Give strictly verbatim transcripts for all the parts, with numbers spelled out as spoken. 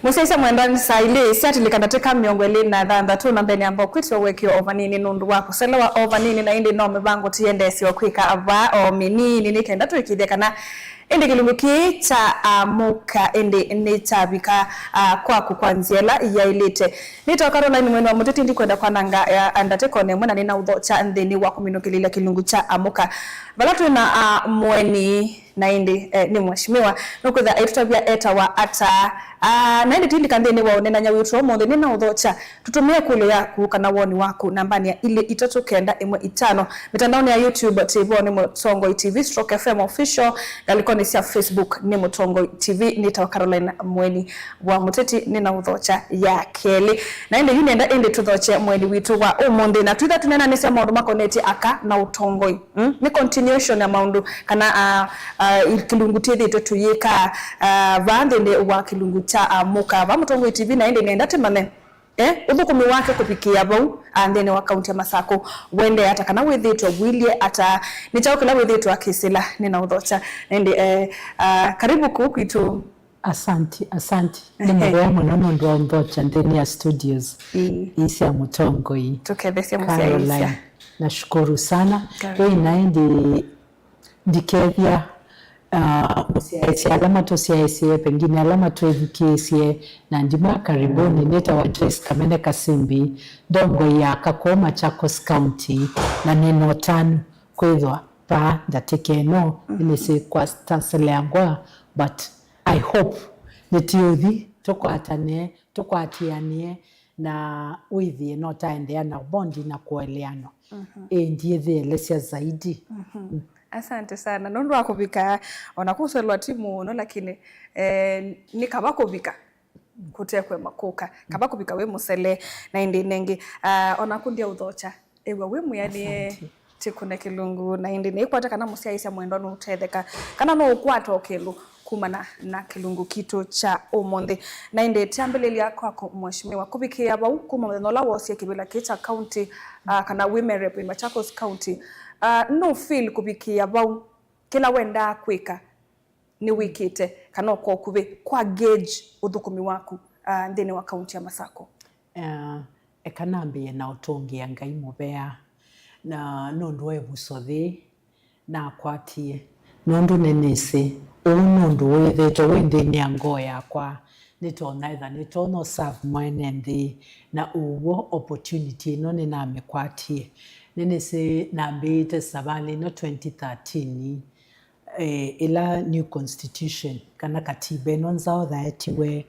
Mũsyaĩĩsya mwendwa, nĩ saa ilĩ syatĩlĩka ndatĩka mĩongo ĩlĩ na thanthatũ, na mbee nĩamba kwĩtya ũekeo o vanini nũndũ wa kũselewa o vanini, na ĩndĩ no mĩvango tũendeesye o kwĩka vaa o mĩnini nĩ kenda tũĩkĩĩthya kana ĩndĩ kĩlungu kĩĩ kya Amũka ĩndĩ nĩkyavika, ah, kwaku kwa nzĩa ĩla yaĩlĩte. Nĩtawa Caroline Mweni wa Mũteti, ndikwenda kwananga, ah, ndatĩka o na ĩmwe, na nĩna ũthokya nthĩnĩ wa kũminũkĩlĩlya kĩlungu kya Amũka, vala twĩ na, ah, mũeni. Na ĩndĩ, eh, nĩ mheshimiwa, nũkwĩtha aitũtavya etawa ata? Ah, na ĩndĩ tilika nthĩnĩ wa ũneenany'a witũ ũmũnthĩ, nĩna ũthokya. Tũtũmĩe ĩkũlyo yaku kana woni waku nambanĩ ya ilĩ itatũ kenda ĩmwe itano. Mitandaoni ya YouTube twĩ vo nĩ Mũtongoi T V stroke F M Official. Ngalĩkonĩ sya Facebook nĩ Mũtongoi T V. Nĩtawa Caroline Mweni wa Mũteti, nĩna ũthokya ya kelĩ. Na ĩndĩ yu nenda ĩndĩ tũthokye mũeni witũ wa ũmũnthĩ, na twĩtha tũneenanĩsya maũndũ makonetye aka na ũtongoi. Mm? Nĩ continuation ya maũndũ kana, ah, ah, kĩlungu twĩthĩĩtwe tũyĩka, ah, vaa nthĩnĩ wa kĩlungu kya Amũka vaa Mũtongoi T V, na ĩndĩ nenda tũmanye, eh, ũthũkũmi wake kũvikĩĩa vau, ah, nthĩnĩ wa kaunti ya Masakũ wendee ata kana wĩthĩĩtwe ũilyĩ ata, nĩ kyaũ kĩla wĩthĩĩtwe akĩsĩla. Nĩna ũthokya na ĩndĩ, eh, ah, karibu kũu kwitũ. Asanti, asanti. Nĩ mũvea mũno nũndũ wa ũnthokya nthĩnĩ ya studios ii sya Mũtongoi. Tũkethesya mũsyaĩĩsya. Caroline, nashukuru sana. Karibu. Ĩĩ, na ĩndĩ ndikethya, ah, mũsyaĩĩsya ala matũsyaĩĩsye, pengine ala matwĩthukĩĩsye, na ndimwa karibuni. Nĩtawa Joyce Kamene Kasimbi, ndongoi ya Kakũũ Machakos County, na nĩna ũtanu kwĩthwa vaa ndatĩka ĩno, nĩnĩsĩ kwa staseleangwa, but I hope nĩtĩũthi tũkwatane, tũkwatĩanĩe, na wĩthĩe no taendeea na bondi na kũeleanwa. Ĩĩ, ndiĩthĩelesya zaidi. Asante sana nũndũ wa kũvika, ona kũselwa ti mũno, lakini, eh, nĩ kava kũvika kũte kũema kũka, kava kũvika wĩ mũsele. Na ĩndĩ nengĩ, ah, ona kũndia ũthokya, ĩw'a wĩ mwĩanĩe. Asante. Tĩkũne kĩlungu, na ĩndĩ nĩkwata kana mũsyaĩĩsya mwendwa nũũtetheka, kana nũũkwata o kĩndũ kumana na kĩlungu kitũ kya ũmũnthĩ. Na ĩndĩ kyambĩlĩlya kwaku, mheshimiwa, kũvikĩĩa vau, kuma mũthenya ũla woosie kĩvĩla kĩĩ kya county, ah, kana women rep in Machakos County, ah, nũ feel kũvikĩĩa vau, kĩla wendaa kwĩka nĩwĩkĩte, kana o kwa ũkuvĩ kwa gauge ũthũkũmi waku, ah, nthĩnĩ wa kaunti ya Masakũ? Ah, eka nambĩĩe na ũtũngĩa Ngai mũvea, na nũndũ wa ĩvuso yĩĩ nakwatie, nũndũ nĩnĩsĩ ũu nũndũ wĩthĩĩtwe wĩ nthĩnĩ ya ngoo yakwa, nĩtonya ĩtha nĩtonya serve mwene nthĩ, na ũw'o opportunity ĩno nĩnamĩkwatie. Nĩnĩsĩ nambĩĩte savalĩ ĩno twenty thirteen, eh, ĩla new constitution kana katiba ĩno nzaũ yaetiwe,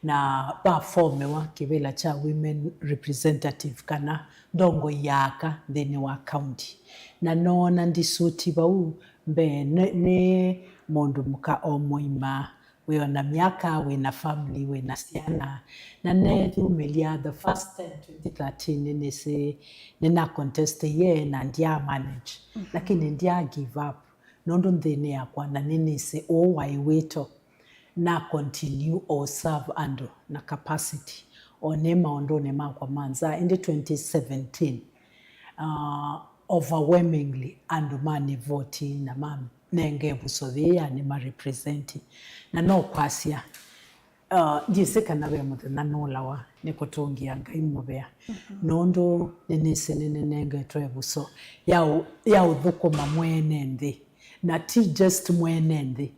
na vafomewa kĩvĩla kya women representative kana ndongoi ya aka nthĩnĩ wa county. Na noona ndisuti vau mbee nĩ, nĩ mũndũ mũka o mũima, wĩ o na myaka, wĩ na family, wĩ na syana. Na neethumĩlya the first time twenty thirteen nĩnĩsĩ nĩna contest ye na ndya manage, lakini ndya give up. Nũndũ nthĩnĩ yakwa na nĩnĩsĩ ũũ waĩ wĩto, na continue o serve andũ na capacity, o nĩ maũndũnĩ makwa ma nza. Ĩndĩ twenty seventeen, uh, overwhelmingly andũ manivoti na manenga ĩvuso yĩĩ ya nĩma represent. Na no kwasya, uh, ndyĩsĩ kana ve mũthenya nũlawa nĩ kũtũngĩa Ngai mũvea, nũndũ nĩnĩsĩ nĩnĩnengetwe ĩvuso ya ũ-, ya ũthũkũma mwene nthĩ, na ti just mwene nthĩ.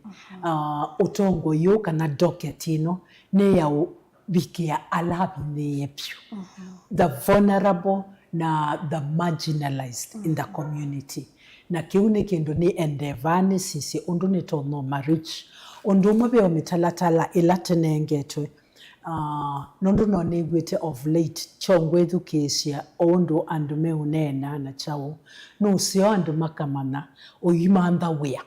Uh, ũtongoi ũũ kana docket ĩno nĩ ya ũ-, vikĩa ala avinyĩĩe vyũ, the vulnerable na the marginalized in the community. Na kĩu nĩ kĩndũ nĩ endeavor nĩsisye ũndũ nĩtonya ma reach. Ũndũ ũmwe ve o mĩtalatala ĩla tũnengetwe, ah, nũndũ no nĩw'ĩte of late kyongwĩthukĩĩsya o ũndũ andũ meũneena na kyaũ, nũseo andũ makamanya ũimantha wĩa.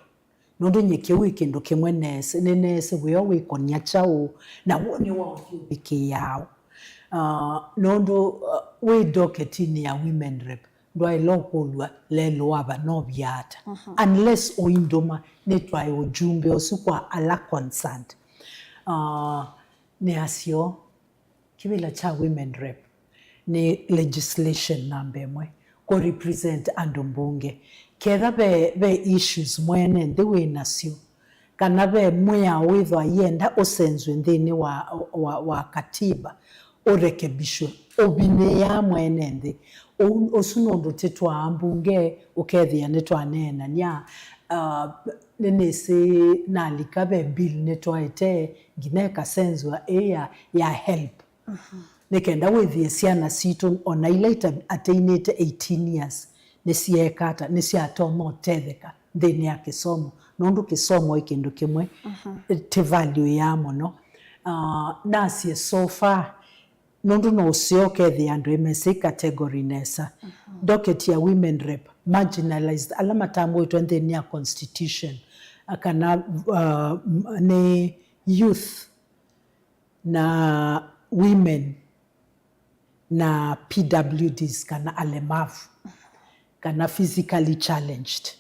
Nũndũ nyie kĩu wĩ kĩndũ kĩmwe neesĩ, nĩneesĩ wĩo wĩkonya kyaũ, na woni wa ũthyũvikĩĩaũ. Ah, nũndũ, ah, wĩ docket-inĩ ya women rep, ndwaĩle ũkũlw'a lelũ wa vano vya ata. Unless ũindũma nĩtwae ũjumbe ũsu kwa ala concerned. Ah, nĩ asyo. Kĩvĩla kya women rep nĩ legislation namba ĩmwe, kũ represent andũ mbunge. Ketha ve, ve issues mwene nthĩ wĩ nasyo, kana ve mwĩao wĩthwa yenda ũsenzwe nthĩnĩ wa, wa, wa katiba, ũrekebishwe, ũvinĩĩa mwene nthĩ. Ũu, ũsu nũndũ tĩtwaa mbunge ũkethĩa nĩtwaneenany'a. Uh, nĩnĩsĩ nalika ve bill nĩtwaete nginya ĩkasenzwa ĩ ya, ya help. Nĩ kenda wĩthĩe syana sitũ ona ila ita-, atainĩte eighteen years nĩsyeeka ata, nĩsyatonya ũtetheka nthĩnĩ ya kĩsomo, nũndũ kĩsomo ĩ kĩndũ kĩmwe tĩvaluĩaa mũno. Ah, nasye so far, nũndũ no ũseo ũkethĩa andũ ĩmesĩ category nesa. Docket ya women rep, marginalized, ala matambuĩtwe nthĩnĩ ya constitution, kana, ah, m-, nĩ youth na women na P W Ds kana alemavu kana physically challenged.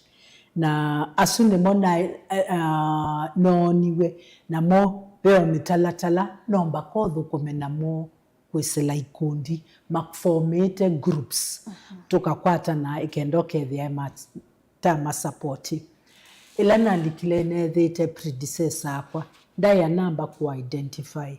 Na asu nĩmo na, uh, nooniwe namo veo mĩtalatala nomba kothũkũme namo kwĩsĩla ikundi, mafomĩte groups, tũkakwatana ĩkenda ũkethĩa ma-, ta masapoti. Ĩla nalikile neethĩĩte predecessor akwa, ndaĩa namba kũ identify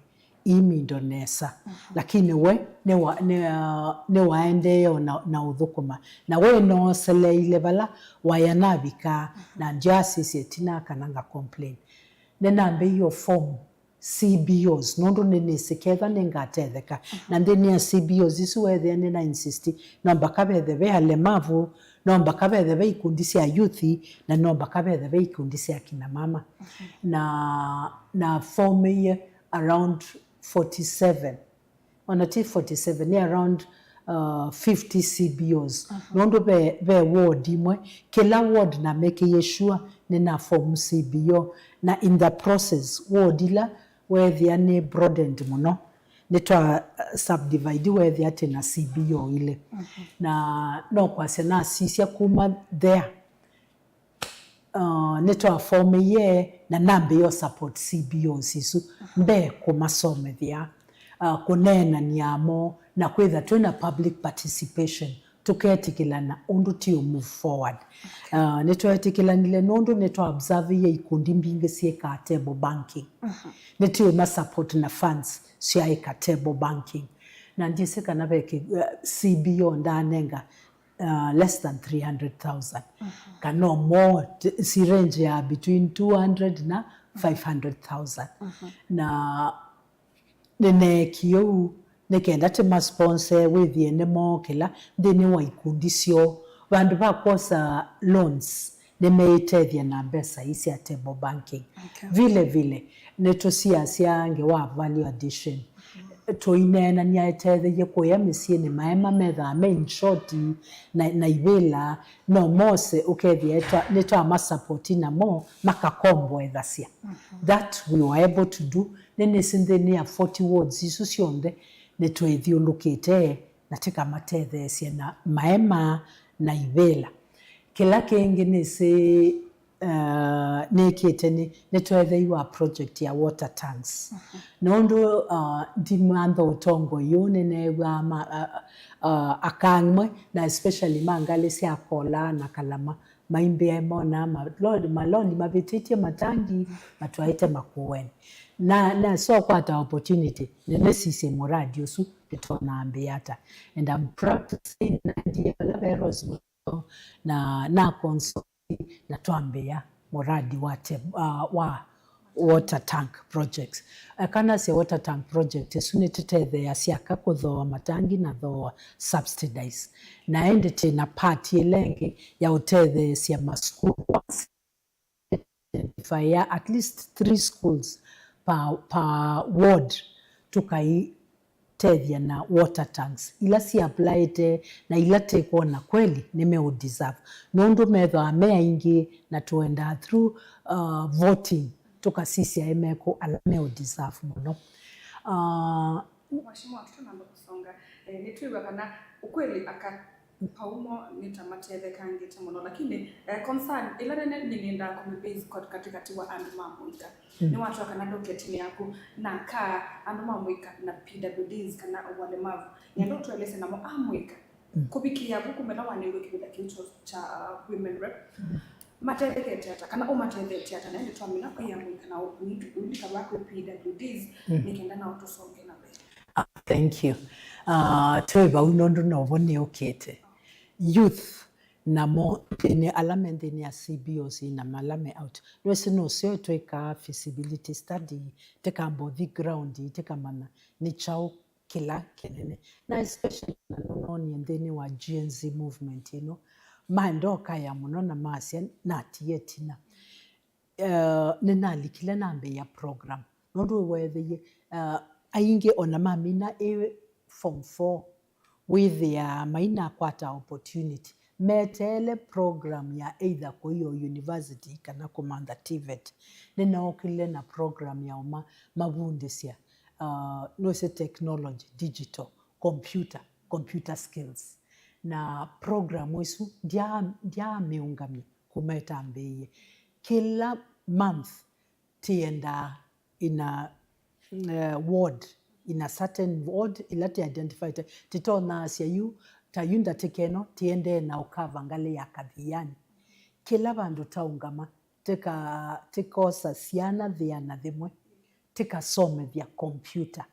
ii mindo nesa. Lakini we nĩwa-, nĩ-, nĩwaendee o na, na ũthũkũma. Na we nooseleile vala waya navikaa, na ndyaasisye ĩtina kana nga complain. Nĩnambĩie ũform C B Os, nũndũ nĩnĩsĩ ketha nĩngatetheka. Na nthĩnĩ ya C B Os isu weethĩa nĩna insist, no mpaka vethe ve alemavu, no mpaka vethe ve ikundi sya youth, na no mpaka vethe ve ikundi sya kina mama. Na, na formeie around forty-seven, ona ti forty-seven, nĩ around, uh, fifty C B Os. Nũndũ ve, ve ward imwe, kĩla ward namekĩie sure nĩna form C B O, na in the process, ward ila weethĩa nĩ broadened mũno, nĩtwa, uh, subdivide weethĩa atĩ na C B O ilĩ. Na no kwasya nasisya kuma there, uh, nĩtwaformeie na nambĩĩa support C B Os isu mbee kũmasomethya, uh, kũneenany'a mo na kwĩtha twĩna public participation, tũketĩkĩlana ũndũ tũũ move forward. Uh, nĩtweetĩkĩlanile nũndũ nĩtwaobserveie ikundi mbingĩ syĩkaa table banking. Nĩtũũma support na funds syaĩka table banking. Na ndyĩsĩ kana ve kĩ-, uh, C B O ndaanenga, uh, less than three hundred thousand. Kana more, t-, si range ya between two hundred na five hundred thousand. Na nĩneekie ũu nĩ kenda tĩmasponse wĩthĩe nĩmookĩla nthĩnĩ wa ikundi syoo. Vandũ va kwosa loans, nĩmeĩtethya na mbesa ii sya table banking. Vile vile, nĩtũsiasya ngewa value addition. Tũineenany'a etetheie kũya mĩsyĩnĩ, maema methaa me in short na, na ivĩla, no mose ũkethĩa nĩtwamasapoti namo makakomboethasya. That we were able to do. Nĩnĩsĩ nthĩnĩ ya forty wards isu syonthe nĩtwĩthyũlũkĩte na tĩkamatetheesya na maema na ivĩla. Kĩla kĩngĩ nĩsĩ, uh, nĩkĩte nĩ, nĩtweetheiwa project ya water tanks. Nũndũ, uh, ndimantha ũtongoi ũũ nĩneew'aa ma, uh, uh, akang'mwe na especially ma ngalĩ sya Kola na Kalama maimbĩa monaa maloli, maloli mavĩtĩtye matangi matwaĩte Makueni. Na nasokwata opportunity nĩnĩsisye mũradi ũsu nĩtũnambĩa ata. And I'm proud to say naendie vala ve Rose na, na consult na twambĩĩa mũradi wa te-, uh, wa water tank projects. Eka nasya water tank project ĩsu nĩtũtetheeasya aka kũthooa matangi na thooa subsidize. Na ĩndĩ twĩ na part ĩla ĩngĩ ya ũtetheesya masukulu identify at least three schools per, per ward, tũkaitethya na water tanks ila si applyĩte na ila tĩkwona kweli nĩmeũ deserve, nũndũ methĩawa me aingĩ na tũendaa through, uh, voting tũkasisya emekũ ala meũ deserve mũno. Uh, Mheshimiwa, tũtanamba kũsonga, eh, nĩtwĩw'a kana ũkweli aka paumo nĩtamatethekangĩte mũno, lakini, eh, concern ĩla nene nĩnĩendaa kũmĩbase kwa katĩkatĩ wa andũ ma mũika. Nĩwatw'a kana docket-inĩ yaku na ka andũ ma mũika na P W Ds kana walemavu. Nĩenda ũtũelesye namo a mũika. Kũvikĩĩa vu kumela wanengiwe kĩvĩla kĩu kya, kya, uh, women rep. matethekete ata, kana ũmatethetie ata, na ĩndĩ twamina kwĩya mũika na ũkũi tũkũilika va kwĩ P W Ds, mm, nĩ kenda nao tũsonge na mbee. Ah, thank you. Uh, twĩ vau nũndũ novo nĩũkĩte. Youth namo nthĩnĩ, ala me nthĩnĩ ya C B O C na ala me out. Nĩwĩsĩ nũseo twĩkaa feasibility study, tĩkambothi ground, tĩkamanya nĩ kyaũ kĩla kĩnene. Na especially na nũnoonie nthĩnĩ wa Gen Z movement ĩno, maenda ũkaya mũno na masya natie ĩtina. Uh, nĩnalikile nambĩĩa program. Nũndũ weethĩie, uh, aingĩ ona mamina ĩ form four, wĩthĩaa mainakwata opportunity, meteele program ya either kũi o university kana kũmantha TVET. Nĩnookile na program ya ũma mavundĩsya, uh, nũsĩ technology, digital, computer, computer skills. Na program ĩsu ndya-, ndyaamĩũngamya kuma ĩtambĩĩe. Kĩla month tĩendaa in a, uh, ward, in a certain ward ĩla tĩ identified. Tĩtonasya yu, ta yu ndatĩka ĩno tĩendee na ũkava ngalĩ ya Kathiani. Kĩla vandũ taũngama, tĩka-, tĩkosa syana thĩana thĩmwe, tĩkasomethya computer,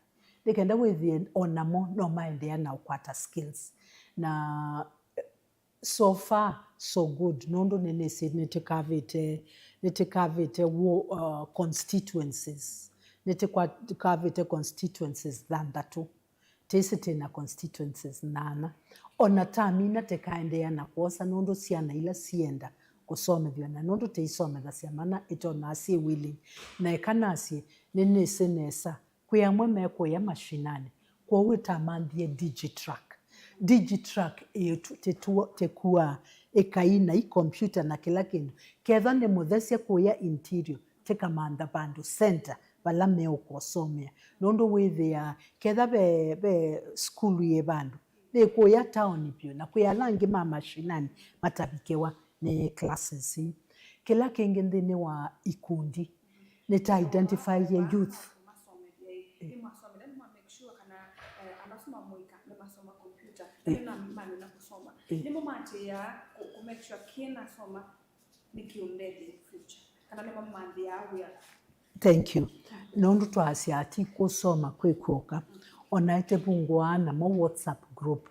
nĩ kenda wĩthĩe onamo no maendeea na ũkwata skills. Na so far so good, nũndũ nĩnĩsĩ nĩtĩkavĩte, nĩtĩkavĩte wo-, uh, constituencies, nĩtĩkavĩte constituencies thanthatũ. Tĩsĩ twĩ na constituencies nana. Ona tamina tĩkaendeea na kwosa nũndũ syana ila sienda kũsomethw'a, na nũndũ tĩisomethasya mana ĩtonaa syĩ willing. Na eka nasye, nĩnĩsĩ nesa kwĩ amwe mekũya mashinani, kwoou ĩtamanthie Digitrack. Digitrack ĩtu-, tĩtu-, tĩkuaa ĩkai na i computer na kĩla kĩndũ. Ketha nĩ mũthesye kũya interior, tĩkamantha vandũ center vala meũkosomea. Nũndũ wĩthĩaa ketha ve, ve sukulu yĩ vandũ, nĩkũya taoni vyũ, na kwĩ ala angĩ ma mashinani matavikĩwa nĩ classes ii. Kĩla kĩngĩ nthĩnĩ wa ikundi, nĩta identify ye youth. Nĩmasomethya ĩ? Nĩmasomethya, nĩma make sure kana, eh, andũ asu ma mũika nĩmasoma computer, na nĩmamanena kũsoma. Nĩmo maatĩĩaa kũ, kũ make sure kĩnasoma nĩkĩũndethya in future, kana nĩmamanthĩaa wĩa. Thank you. Nũndũ twasya ti kũsoma kwĩ kw'oka, ona ĩtĩvungũaa namo WhatsApp group,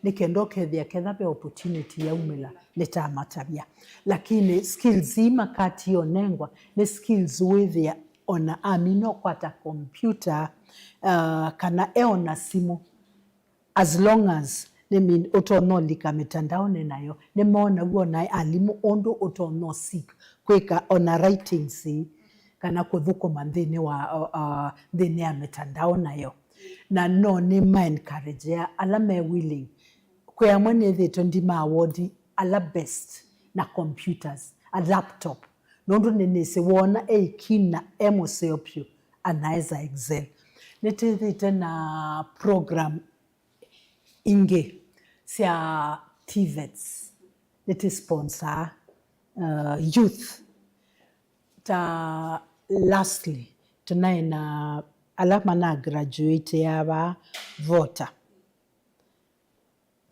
nĩ kenda ũkethĩa ketha ve opportunity yaumĩla nĩtamatavya. Lakini skills ii makati onengwa nĩ skills wĩthĩa ona amina ũkwata computer, uh, kana eona simũ. As long as, I mean, ũtonya ũlika mĩtandaonĩ nayo, nĩmona w'o naĩ alimũ ũndũ ũtonya ũseek kwĩka ona writings ii, kana kũthũkũma nthĩnĩ wa, uh, uh, nthĩnĩ ya mĩtandao nayo. Na no nĩma encourage ala me willing. Kwĩ amwe nĩthĩtwe ndima award ala best na computers, a laptop, nũndũ nĩnĩsĩ woona e keen na e mũseo vyũ, anaweza excel. Nĩtĩthĩte na program ingĩ sya TVETs, nĩtĩ sponsor, uh, youth. Ta lastly, tũnaĩ na ala mana graduate ava vota.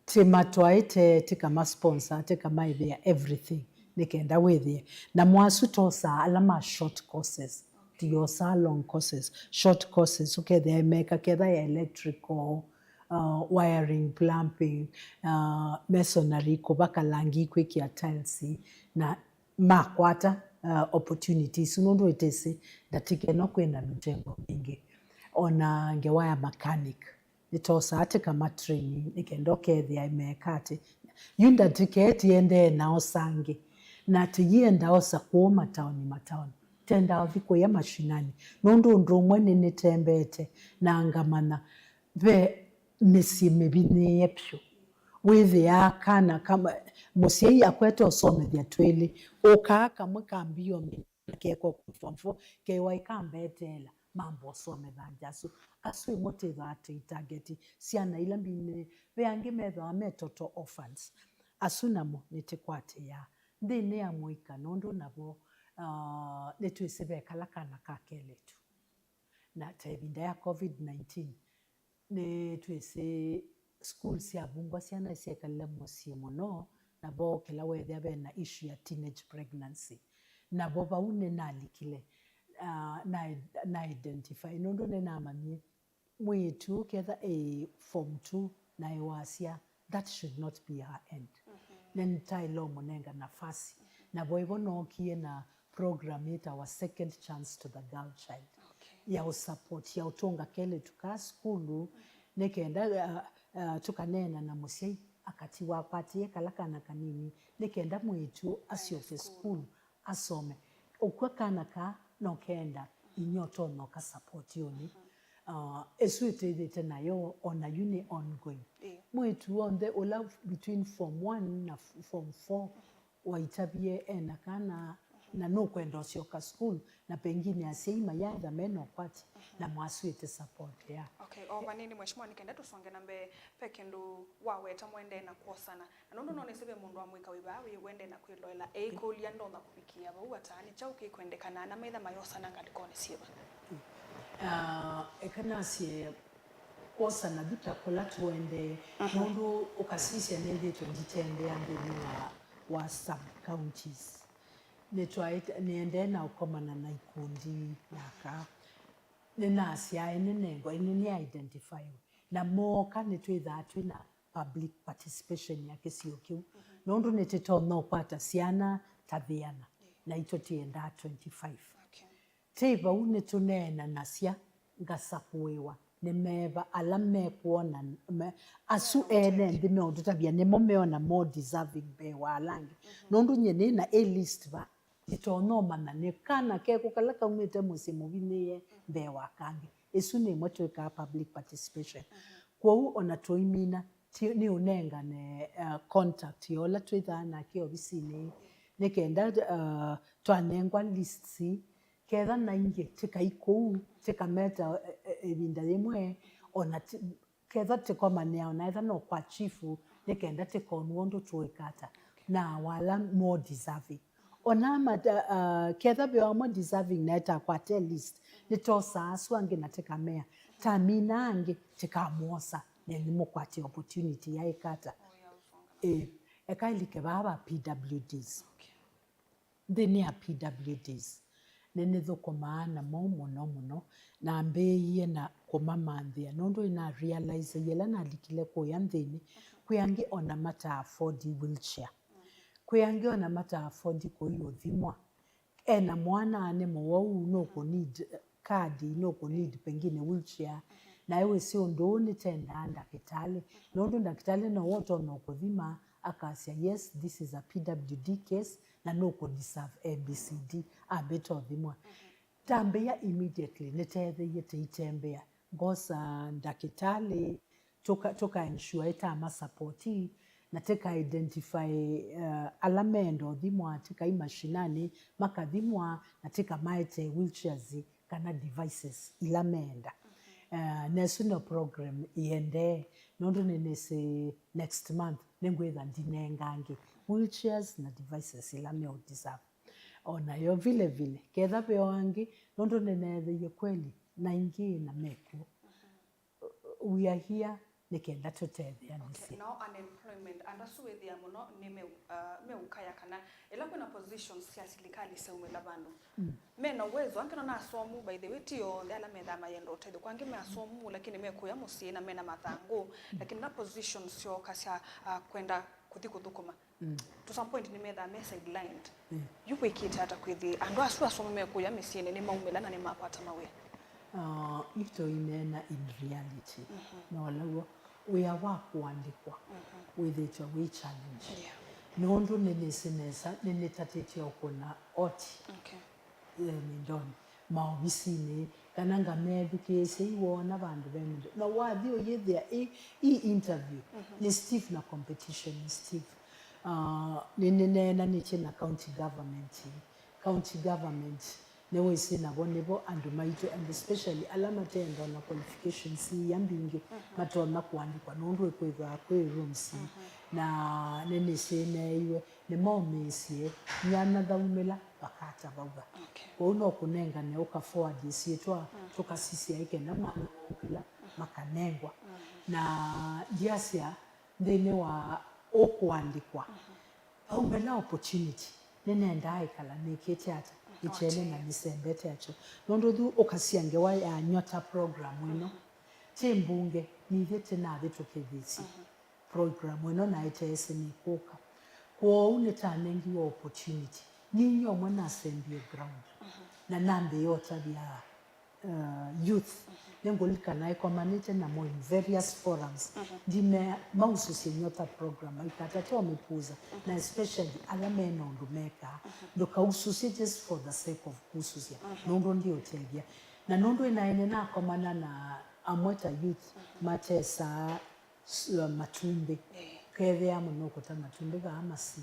Tĩmatwaĩte, tĩkamasponsor, tĩkamaĩvĩa everything, nĩ kenda wĩthĩe. Namo asu twosaa ala ma short courses, tiosaa long courses. Short courses ũkethĩa meka ketha ya electrical, uh, wiring, plumbing, uh, masonry, kũvaka langi, kwĩkĩa tiles, na makwata, uh, opportunities, nũndũ ĩtĩsĩ ndatĩka ĩno kwĩna mĩtengo mingĩ. Ona ngewa ya mechanic, nĩtwosaa tĩkama training, nĩ kenda ũkethĩa meeka atĩ. Yu ndatĩka ĩĩ tĩendee na osa angĩ, na tĩyĩenda osa kũũ mataoni, mataoni. Tendaa ũthi kũya mashinani, nũndũ ũndũ ũmwe nĩnĩtembeete na ngamanya ve mĩsyĩ mĩvinyĩĩe vyũ. Wĩthĩaa kana kama mũsyai akwete ũsomethya twĩlĩ, ũkaa kamwe ka mbio mĩnene keko form four, kewa ĩkambeteela, mamba ũsomethangya asu. Asu ĩmwe twĩthaa tũi target syana ila mbinĩ, ve angĩ methĩawa me total orphans. Asu namo nĩtĩkwatĩĩaa nthĩnĩ ya mũika, nũndũ navo, ah, nĩtwĩsĩ ve kala kana ka kelĩtu. Na ta ĩvinda ya covid nineteen, nĩtwĩsĩ school syavungwa, syana syekalile mũsyĩ mũno, na vookĩla weethĩa ve na issue ya teenage pregnancy. Na vo vau nĩnalikile, ah, na, na identify, nũndũ nĩnamanyie mwĩĩtu ketha e form two na e wasya, that should not be her end. Nĩnĩtaĩle ũmũnenga nafasi. Na vo ĩvo nookie na program yĩtawa Second Chance to the Girl Child, ya ũsupport, ya ũtũnga kelĩtu ka sukulu, nĩ kenda, uh, uh, tũkaneena na mũsyai akatiwa akwatĩe kala kana kanini, nĩ kenda mwĩĩtu asyoke sukulu asome. Ũkw'a kana ka no kenda inyia ũtonya ũka support ũnĩ. Uh, ĩsu ĩtwĩthĩte nayo ona yu nĩ ongoing. Mwĩĩtu w'onthe ũla between form one na f- form four waitavie ena kana na nũkwenda ũsyoka sukulu, na pengine asyai mayaitha mena ũkwati na mwaswĩte support ya. Okay, o vanini, Mheshimiwa, nĩ kenda tũsonge na mbee, ve kĩndũ waweta mwendee na kwosana. Na nũndũ no nĩsĩ ve mũndũ wa mũika wĩ vaa wĩ wendee na kwĩloela, eĩkũlya ndonya kũvikĩa vau ata, nĩ kyaũ kĩkwendekana ana metha mayosana ngalĩkonĩ syĩva? Ah, eka nasye kwosana vu ta kũla tũendee, nũndũ ũkasisya nĩthĩtwe nditembea nthĩnĩ wa, wa sub counties. Nĩtwaĩte, nĩendee na ũkomana na ikundi na aka. Nĩnasyaa ĩnĩnengwa, ĩnĩ nĩ identify. Na mooka nĩtwĩthaa twĩ na public participation ya kĩsio kĩu. Nũndũ nĩtĩtonya ũkwata syana ta thĩana, naitũ tĩendaa twenty-five. Okay. Tĩ vau nĩtũneenanasya, ngasakũĩwa nĩ meva ala mekwona, me, asu ene nthĩ meũtũtavya nĩmo meona more deserving mbee wa ala angĩ. Nũndũ nyie nĩ na a list va, ĩtonya ũmanya nĩ kana kekũ kala kaumĩte mũsyĩ mũvinyĩĩe mbee wa kangĩ. Ĩsu nĩ ĩmwe twĩkaa public participation. Kwoou ona tũimina, ti- nĩ ũnengane, uh, contact ya ũla twĩthaa nake ovisinĩ, nĩ kenda, uh, twanengwa lists, ketha na ingĩ tĩkai kũu, tĩkameta, e- e- ĩvinda yĩmwe, ona ti- ketha tĩkomanĩa ona etha no kwa chifu, nĩ kenda tĩkonw'a ũndũ tũĩka ata na wala more deserving. Ona mata, uh, ketha ve amwe deserving na etakwate list, nĩtosaa asu angĩ na tĩkamea, tamina angĩ tĩkamwosa, na nĩmũkwate opportunity yaĩka ata. Ĩĩ, eka ĩlike vaa va P W Ds. Nthĩnĩ ya P W Ds, nĩnĩthũkũmaa namo mũno mũno, nambĩĩie na kũmamanthĩa, nũndũ nĩna realize yĩla nalikile kũya nthĩnĩ, kwĩ angĩ ona mata afford wheelchair. Kwĩ angĩ ona mata afford kũi ũthimwa. Ena mwana nĩ mũwau, nũkũ need kadi, nũkũ need pengine wheelchair. Na ewĩsĩ ũndũ ũũ nĩtendaa ndakĩtalĩ, nũndũ ndakĩtalĩ nowe ũtonya kũthima, akasya, "Yes, this is a P W D case, na nũkũ deserve A B C D." Ambĩte ũthimwa. Tambĩa immediately, nĩtetheie tĩitembea. Ngosa ndakĩtalĩ, tũka, tũka ensure ĩtama support, na tĩka identify, uh, ala meenda ũthimwa, tĩkai mashinani, makathimwa, na tĩkamaete wheelchairs kana devices ila meenda. Uh, na ĩsu no program ĩendee, nũndũ nĩnĩsĩ next month nĩngwĩtha ndinenga angĩ wheelchairs na devices ila meũ deserve. O nayo vile vile, ketha veo angĩ, nũndũ nĩneethĩie kweli na ingĩ na mekuo. We are here nĩ kenda tũtetheanĩsye. Okay, now unemployment, andũ asu wĩthĩa mũno nĩ me, uh, meũkaya kana ĩla kwĩna positions sya silikalĩ syaumĩla vandũ, mena uwezo, angĩ no na asomu, by the way, ti onthe ala methaa mayenda ũtethyo. Kwa angĩ me asomu, lakini mekũya mũsyĩ na mena mathangũ, lakini na positions syooka sya, uh, kwenda kũthi kũthũkũma. To some point nĩmethaa me sidelined. Yu wĩkĩte ata kwĩthĩ andũ asu asomu mekũya mĩsyĩnĩ nĩmaumĩla na nĩmakwata mawĩa? Uh, itoineena in reality. Na walaw'o wĩa wa kũandĩkwa wĩthĩtwe wĩ challenge. Yeah. Nũndũ nĩnĩsĩ nesa nĩnĩtatĩtye ũkũna oti. Okay. Eh, mĩndonĩ, maovisinĩ, kana ngamethukĩĩsya iwona vandũ ve mĩndo. Na wathi ũyĩthĩa ĩ, ĩ interview, nĩ stiff na competition nĩ stiff. Ah, nĩnĩneenanĩtye na county government. County government nĩwĩsĩ navo nĩvo andũ maitũ, and especially ala matenda na qualifications ia mbingĩ, matonya kũandĩkwa nũndũ ĩkwĩthwa kwĩ rooms. Na nĩnĩsĩ neeiwe nĩmaũmĩĩsye nyanathaumĩla vakata vauva. Okay. Kwoou no kũnengane ũka forward ĩsyĩtwa, tũkasisya ĩkenda mwana ũkĩla makanengwa. Na ndiasya nthĩnĩ wa ũkũandĩkwa, Aumela opportunity, nĩnendaa ĩkala nĩkĩte ata, ĩtene na nĩsembete akyo. Nũndũ yu ũkasya ngewa ya Nyota program ĩno, ti mbunge, nithyĩ tĩnavĩtũkĩthĩsye program ĩno na ĩteesĩ nĩkũka. Kwoou nĩtanengiwe opportunity. Ninyie ũmwe nasembie ground na nambĩĩa ũtavya uh, youth. Nĩngũlilikana ĩkomanĩte namo in various forums. Ndimea mausũsye Nyota program, aikata to mĩpuza, na especially ala mena ũndũ mekaa. Ndũkausũsye just for the sake of kusũsya, nũndũ ndiũtethya. Na nũndũ ĩnaene nakomana na amwe ta youth matesaa s- uh, matumbĩ. Kethĩa mũno kũta matumbĩ vaa masi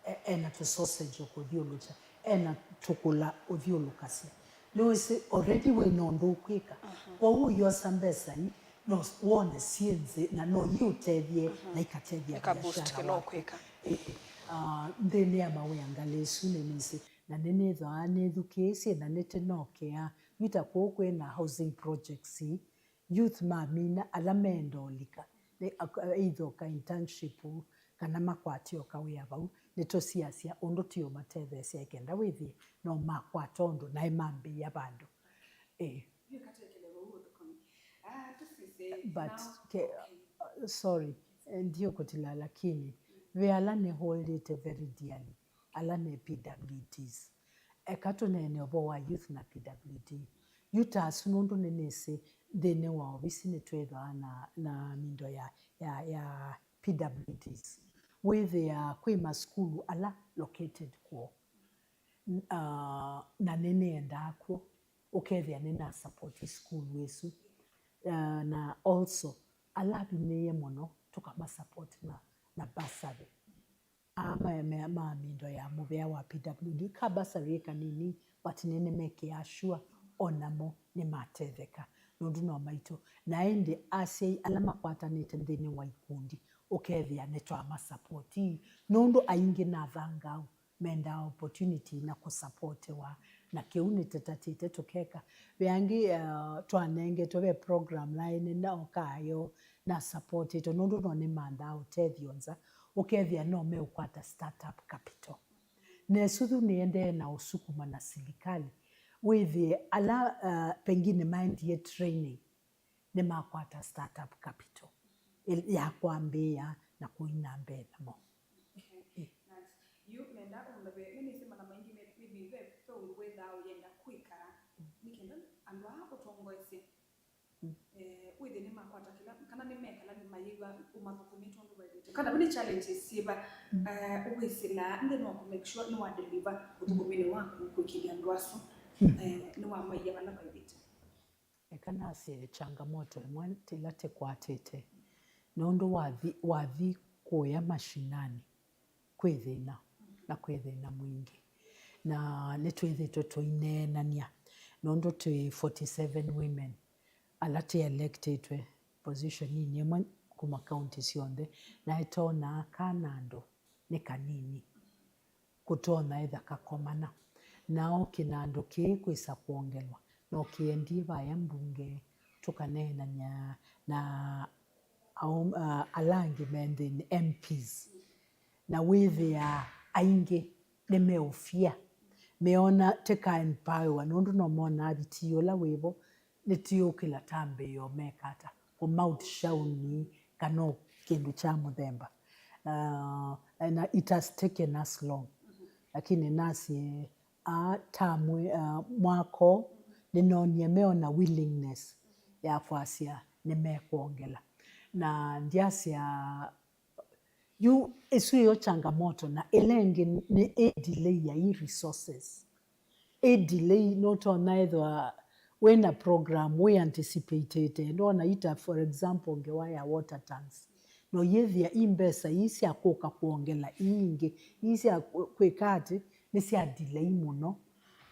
e- ena tũ sausage ũkũthyũlũkya, ena tũkũla ũthyũlũkasya. Nĩwĩsĩ already wĩ na ũndũ ũkwĩka. Kwoou ũyosa mbesa ii, no wone syĩ nzĩ na no iũtethye na ikatethya biashara waku. Ah, nthĩnĩ ya mawĩa ngalĩ ĩsu nĩnĩsĩ, na nĩnĩthwaa nĩthukĩĩsye na nĩtĩnokea. Vita kũu kwĩ na housing projects ii, youth mamina ala meenda ũlika, nĩ ak- either ka internship kana makwate o kawĩa vau, nĩtũsiasya ũndũ tũũmatetheesya ĩkenda wĩthĩe no makwata ũndũ naĩ mambĩĩa vandũ. Ĩĩ. Yu katekele vau ũthũkũmi. Ah, tũsisye. But now, ke, okay. Uh, sorry, eh, ndiũkũtila, lakini ve ala nĩholdĩte very dearly, ala nĩ P W Ds. Eka tũneene ũvoo wa youth na P W D. Yu ta asu, nũndũ nĩnĩsĩ nthĩnĩ wa ovisi nĩtwĩthwaa na, na mindo ya, ya, ya P W Ds. Wĩthĩaa kwĩ masukulu ala located kwoo. N- ah, na nĩnĩendaa kw'o, ũkethĩa nĩna support sukulu ĩsu. Ah, na also, ala avinyĩĩe mũno tũkama support na, na bursary. Aa ma, ma, ma mindo ya mũvea wa P W D, ka bursary ĩ kanini, but nĩnĩmekĩaa sure o namo nĩmatetheka, nũndũ no maitũ. Na ĩndĩ asyai ala makwatanĩte nthĩnĩ wa ikundi, ũkethĩa nĩtwama support, nũndũ aingĩ na athangau mendaa opportunity na kũsapotiwa, na kĩu nĩtũtatĩte tũkeka. Ve angĩ, uh, twanengetwe ve program naĩ nĩnaokaa yo, na supportĩtwe, nũndũ no nĩmanthaa ũtethyo nza, ũkethĩa no meũkwata startup capital. Na ĩsu yu nĩendee na ũsukuma na silikalĩ, wĩthĩe ala, uh, pengine maendie training nĩmakwata startup capital ĩ- ya kwambĩĩa na kũi na mbee namo. Yu nenda ũndave, nĩnĩsĩ mana maingĩ me- maybe ve ve ũndũ wĩthaa ũyenda kwĩka nĩ kenda andũ aa ũtongoesye. Eh, wĩthĩe nĩmakwata kĩla, kana nĩmekala nĩmayĩw'a ũmathũkũmĩte ũndũ waĩlĩte. Kana ve nĩ challenges syĩva, eh, ũwĩsĩlaa nthĩnĩ wa kũ make sure nĩwa deliver ũthũkũminĩ waku kwĩkĩlya andũ asu, eh, nĩwamaia vala vaĩlĩte? Eka nasye changamoto ĩmwe ĩla tĩkwatĩte, nũndũ wathi, wathi kũya mashinani, kwĩ thĩna, na kwĩ thĩna mwingĩ. Na nĩtwĩthĩtwe tũineenany'a, nũndũ twĩ forty seven women ala tĩ electĩtwe positioninĩ ĩmwe kuma kaunti syonthe, na ĩtonaa kana andũ nĩ kanini kũtonya ĩtha kakomana. Nao kĩnandũ kĩĩ kwĩsa kwongelwa, no kĩendie vaya mbunge tũkaneenany'a na aum-, a- ala angĩ me nthĩnĩ, M Ps. Na wĩthĩaa aingĩ nĩmeũfia, meona tĩka empower, nũndũ no monaa vitii ũla wĩvo nĩtiũkĩla tambĩĩo meka ata, kũma outshine kana o kĩndũ kya mũthemba. Uh, na it has taken us long, lakini nasye aa ta mwe- uh, mwako nĩnonie meona willingness ya kwasya nĩmekwongela. Na ndyasya yu ĩsu ĩyo changamoto, na ĩla ĩngĩ nĩ ĩ delay ya i resources. Ĩ delay, nũtonya ethwa wĩna program wĩ anticipated, ndona ita, for example, ngewa ya water tanks, no yĩthĩa i mbesa ii sya kũka kwongela ii ingĩ, ii sya kwĩka atĩ, nĩ sya delay mũno.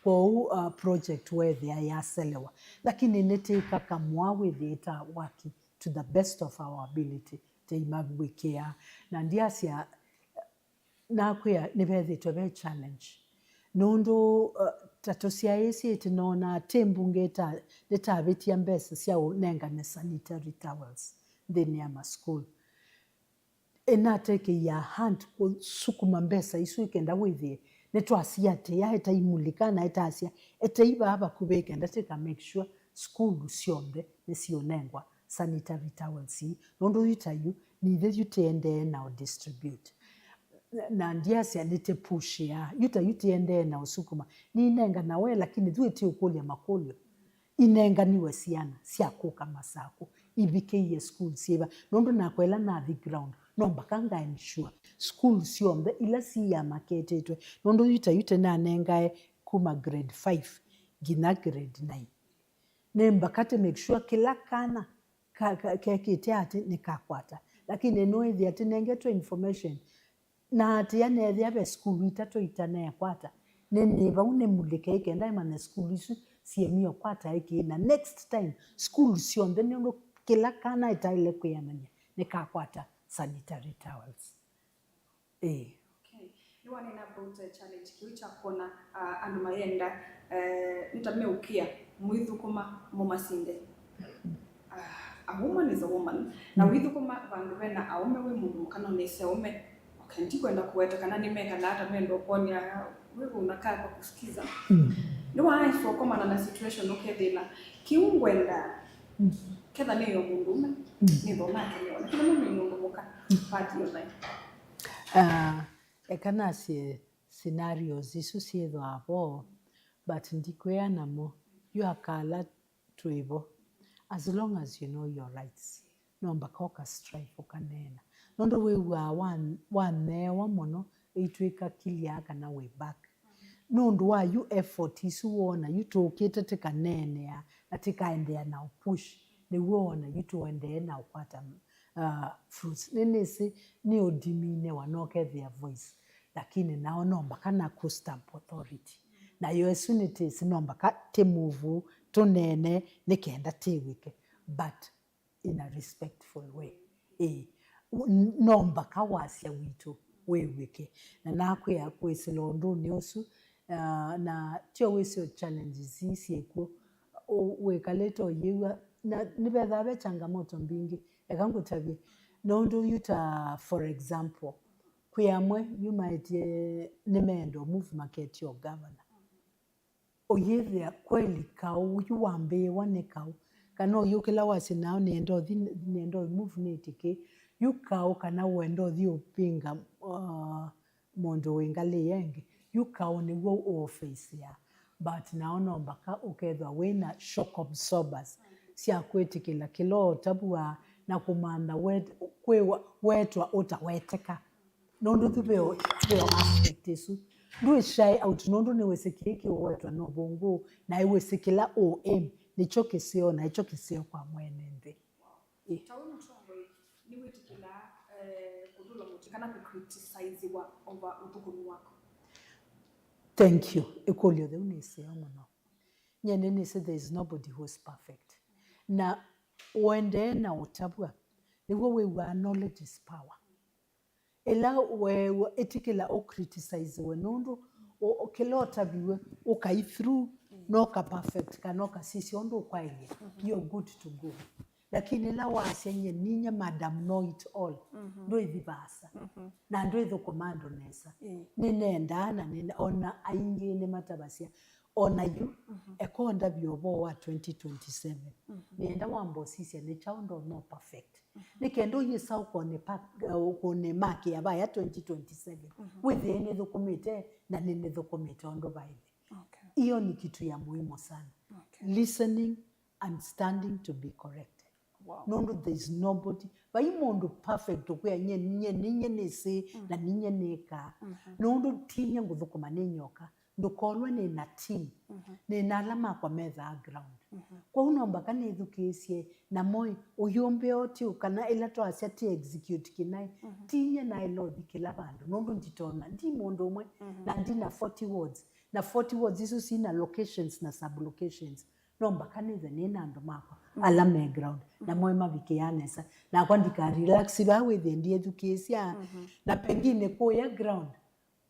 Kwoou, uh, project weethĩa yaselewa, lakini nĩtĩkakamũa wĩthĩĩta working to the best of our ability, tĩimavw'ĩkĩa. Na ndyasya, nakwĩa nĩvethĩtwe ve challenge, nũndũ, uh, ta tũsyaĩĩsye tĩnoonaa tĩ mbunge ĩta- nĩtavĩtya mbesa sya ũnengane sanitary towels nthĩnĩ ya masukulu. Ĩnatekeia hand kũsukuma mbesa isu ĩkenda wĩthĩe nĩtwasiatĩĩa, ĩtaimulika na ĩtasya, ĩtei vaa vakuvĩ ĩkenda tĩka make sure sukulu syonthe nĩsiũnengwa sanitary towels ii, nũndũ yu ta yu nithe yu tĩendee na ũ distribute. Na ndiasya nĩtĩpushĩaa, yu ta yu tĩendee na ũsukuma. Ninenganawe, lakini yu ĩtiũkũlya makũlyo. Inenganiwe syana sya kũka Masakũ, ivikĩie school syĩva? Nũndũ nakwa ĩla nathi ground, no mbaka nga ensure school syonthe ila siyamaketĩtwe, nũndũ yu ta yu tĩnanengae kuma grade five nginya grade nine. Nĩ mbaka tĩ make sure kĩla kana ka- ka- kekĩte atĩ nĩkakwata. Lakini no ĩthĩa tĩnengetwe information na atĩa neethĩa ve sukulu itatũ itaneekwata, nĩ nĩ vau nĩmulĩke ĩkenda ĩmanya sukulu isu syĩmio kwata ĩkĩĩ, na next time sukulu syonthe nĩ ũndũ kĩla kana ĩtaĩle kwĩanany'a nĩkakwata sanitary towels. Ĩĩ. Okay. Nĩwanena about, uh, challenge kĩu kya kwona, uh, andũ mayenda, uh, nĩta meũkĩa mwĩthũkũma mũmasinde. Ah, a woman is a woman. Na wĩthũkũma vandũ vena aũme wĩ mũndũ mũka no nĩse aũme. Okay, ndikwenda kũweta kana nĩmekalaa ata menda ũkwony'a wewe unakaa kwa kusikiza. Nĩwaaĩswa ũkomana na situation ũkethĩla kĩu ngwenda ketha nĩyo mũndũũme nĩtho nakelewa, lakini mimi nĩ mũndũ mũka part of life. Ah, eka nasye scenarios isu syĩthwaa vo, but ndikwĩa namo yu akala twĩ vo. As long as you know your rights, no mbaka ũka strive, ũkaneena. Nũndũ wĩw'aa wa- waneewa mũno, ĩitw'ĩka clear kana wĩ back. Nũndũ wa yu effort isu woona yu tũkĩte tĩkaneenea na tĩkaendeea na ũpush, nĩw'o woona yu tũendee na ũkwata, uh, fruits. Nĩnĩsĩ nĩ ũdiminewa na ũkethĩa voice, lakini nao no mbaka na kũ stamp authority. Nayo ĩsu nĩtĩsĩ no mbaka tĩ move tũneene nĩ kenda tĩw'ĩke, but in a respectful way. Ĩĩ. U- n- no mbaka wasya witũ wĩw'ĩke. Na nakwĩa kwĩsĩla ũndũnĩ ũsu, uh, na tyo wĩsĩ o challenges ii syĩkw'o, ũ- wĩkalĩte ũyĩw'a, na nĩvethaa ve changamoto mbingĩ. Eka ngũtavye, nũndũ yu ta, for example, kwĩ amwe yu maĩtye nĩmeenda move maketio governor. Ũyĩthĩa kweli kaũ yu wambĩĩwa nĩ kaũ? Kana ũyũkĩla wasye nao nĩenda ũthi, nĩenda ũ move nĩtĩkĩ? Yu kaũ kana wenda ũthi ũpinga, uh, mũndũ wĩ ngalĩ ĩngĩ? Yu kaũ nĩw'o ũũfĩsĩa. But nao no mbaka ũkethwa wĩ na shock absorbers sya kwĩtĩkĩla kĩla ũtavw'a na kũmantha wet- kwĩwa- wetwa ũtaweteka. Nũndũ tu veo, veo aspect ĩsu. Ndwĩ shy out nũndũ nĩwĩsĩ kĩĩ kĩũwetwa na ũvũngũ, na ĩwĩsĩ kĩla ũ aim nĩkyo kĩseo, na ĩkyo kĩseo kwa mwene nthĩ. Ĩ. Ta wĩ mũtongoi, nĩwĩtĩkĩlaa, eh, kũtũlwa mũtĩ kana kũcriticiziwa over ũthũkũmi waku? Thank you. Ĩkũlyo yĩu nĩ ĩseo mũno. Nyie nĩnĩsĩ there is nobody who is perfect. Na ũendee na ũtavw'a, nĩw'o wĩw'aa knowledge is power. Ĩla weew'a, ĩtĩkĩla ũ criticiziwe nũndũ ũ- ũ- kĩla ũtaviw'e ũkai through, no ka perfect kana ũkasisya ũndũ ũkwaĩlye, you're good to go. Lakini ĩla wasya nyie ninyie madam know it all, ndwĩthi vaasa na ndwĩthũkũma andũ nesa. Nĩnendaa na nĩne- ona aingĩ nĩmatavasya, ona yu, eka ũndavye ũvoo wa twenty twenty-seven. Nĩenda wambosisya nĩ kyaũ ndo no perfect. Nĩ kenda ũyĩsa ũkone pa- ũkone make ya vaya twenty twenty-seven. Wĩthĩe nĩthũkũmĩte na nĩnĩthũkũmĩte ũndũ vaĩle. Okay. Hiyo ni kitu ya muhimu sana. Okay. Listening and standing to be corrected. Wow. Nũndũ there is nobody, vai mũndũ perfect ũkwĩa nye nye ninye nĩsĩ na ninye nĩkaa. Nũndũ tinye ngũthũkũma nĩ nyoka, ndũkolwe nĩ na team, nĩ na ala makwa methaa ground. Kwoou no mbaka nĩthukĩĩsye na moi ũyũmbĩa ũtiũ kana ĩla twasya ti execute kĩnaĩ. Tinye naĩla ũthi kĩla vandũ nũndũ nditona, ndi mũndũ ũmwe na ndi na forty wards, na forty wards isu sina locations na sub-locations. No mbaka nĩthe nĩ na andũ makwa ala me ground na moe mavikĩaa nesa. Nakwa ndika relax vaa wĩthĩe ndiethukĩĩsya. Na pengine kũya ground,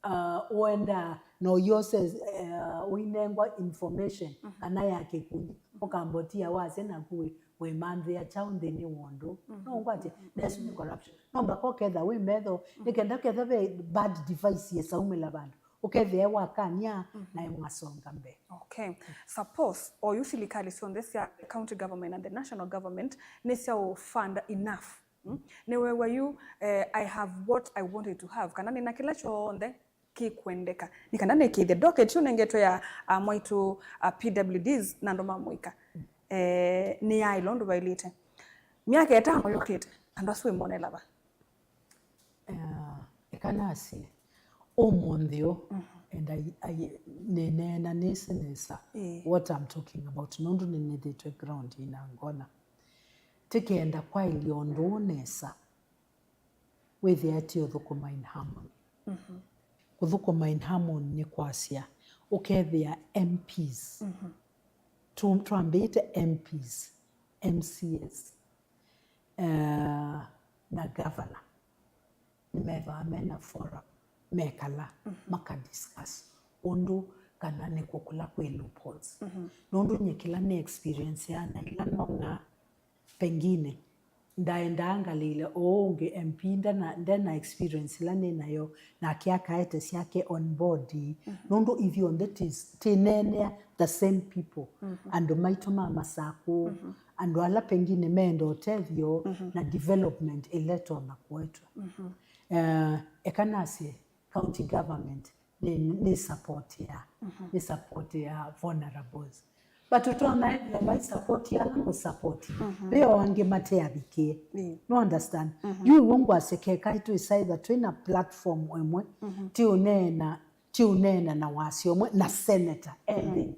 uh, ũendaa na ũyose, uh, ũinengwa information kana ya kĩkundi, ũkambotia wasya naku wĩ wĩmanthĩa kyaũ nthĩnĩ wa ũndũ. No ngwatye, na ĩsu nĩ corruption. No mpaka ũketha wĩ metho, nĩ kenda ketha ve bad device yĩsaumĩla vandũ. Ũkethĩa wakany'a na ĩmwasonga mbee. Okay. Suppose, oyu silikali syonthe sya county government and the national government nĩ sya fund enough. Mm? Nĩ wewa yu, eh, I have what I wanted to have, kana nĩna kĩla kyonthe kĩkwendeka. Nĩ kana nĩkĩthye docket yu nengetwe ya, ah, mwaitũ, ah, P W Ds na andũ ma mũika. Eh, nĩ yaĩla ũndũ vaĩlĩte. Myaka ĩtano yũkĩte, andũ asu wĩmonela va? Ah, eka nasye, ũmũnthĩ ũ, and I, I, nĩneena nĩsĩ nesa what I'm talking about, nũndũ nĩnĩthĩtwe ground ĩna ngona. Tĩkenda kwaĩlya ũndũ ũũ nesa, wĩthĩa ti ũthũkũma in harmony. Kũthũkũma in harmony nĩ kwasya, ũkethĩa M Ps, tũ-, twambĩĩte M Ps, M C As, eh, na governor nĩmethĩawa mena forum, mekala, makadiscuss ũndũ kana nĩkũ kũla kwĩ loopholes. Nũndũ nyie kĩla nĩ experience ya na ila nona, pengine ndaendaa ngalĩle ũũ ũngĩ M P ndena, ndena experience ĩla nĩ nayo, nake akaete syake on board. Nũndũ ithyonthe tis-, tineenea the same people. Andũ maitũ ma Masakũ, andũ ala pengine meenda ũtethyo na development ĩla ĩtonya kũetwa. Eh, eka nasye county government nĩ, nĩ support ya, nĩ support ya vulnerables. But ũtonya ethĩa mai support ala mũ support. Ve o angĩ mate avikie. You understand? Yu w'o ngwasya keka ĩtũ ĩsaitha twĩ na platform ĩmwe, ti ũneena, ti ũneena na wasya ũmwe na senator ethĩ.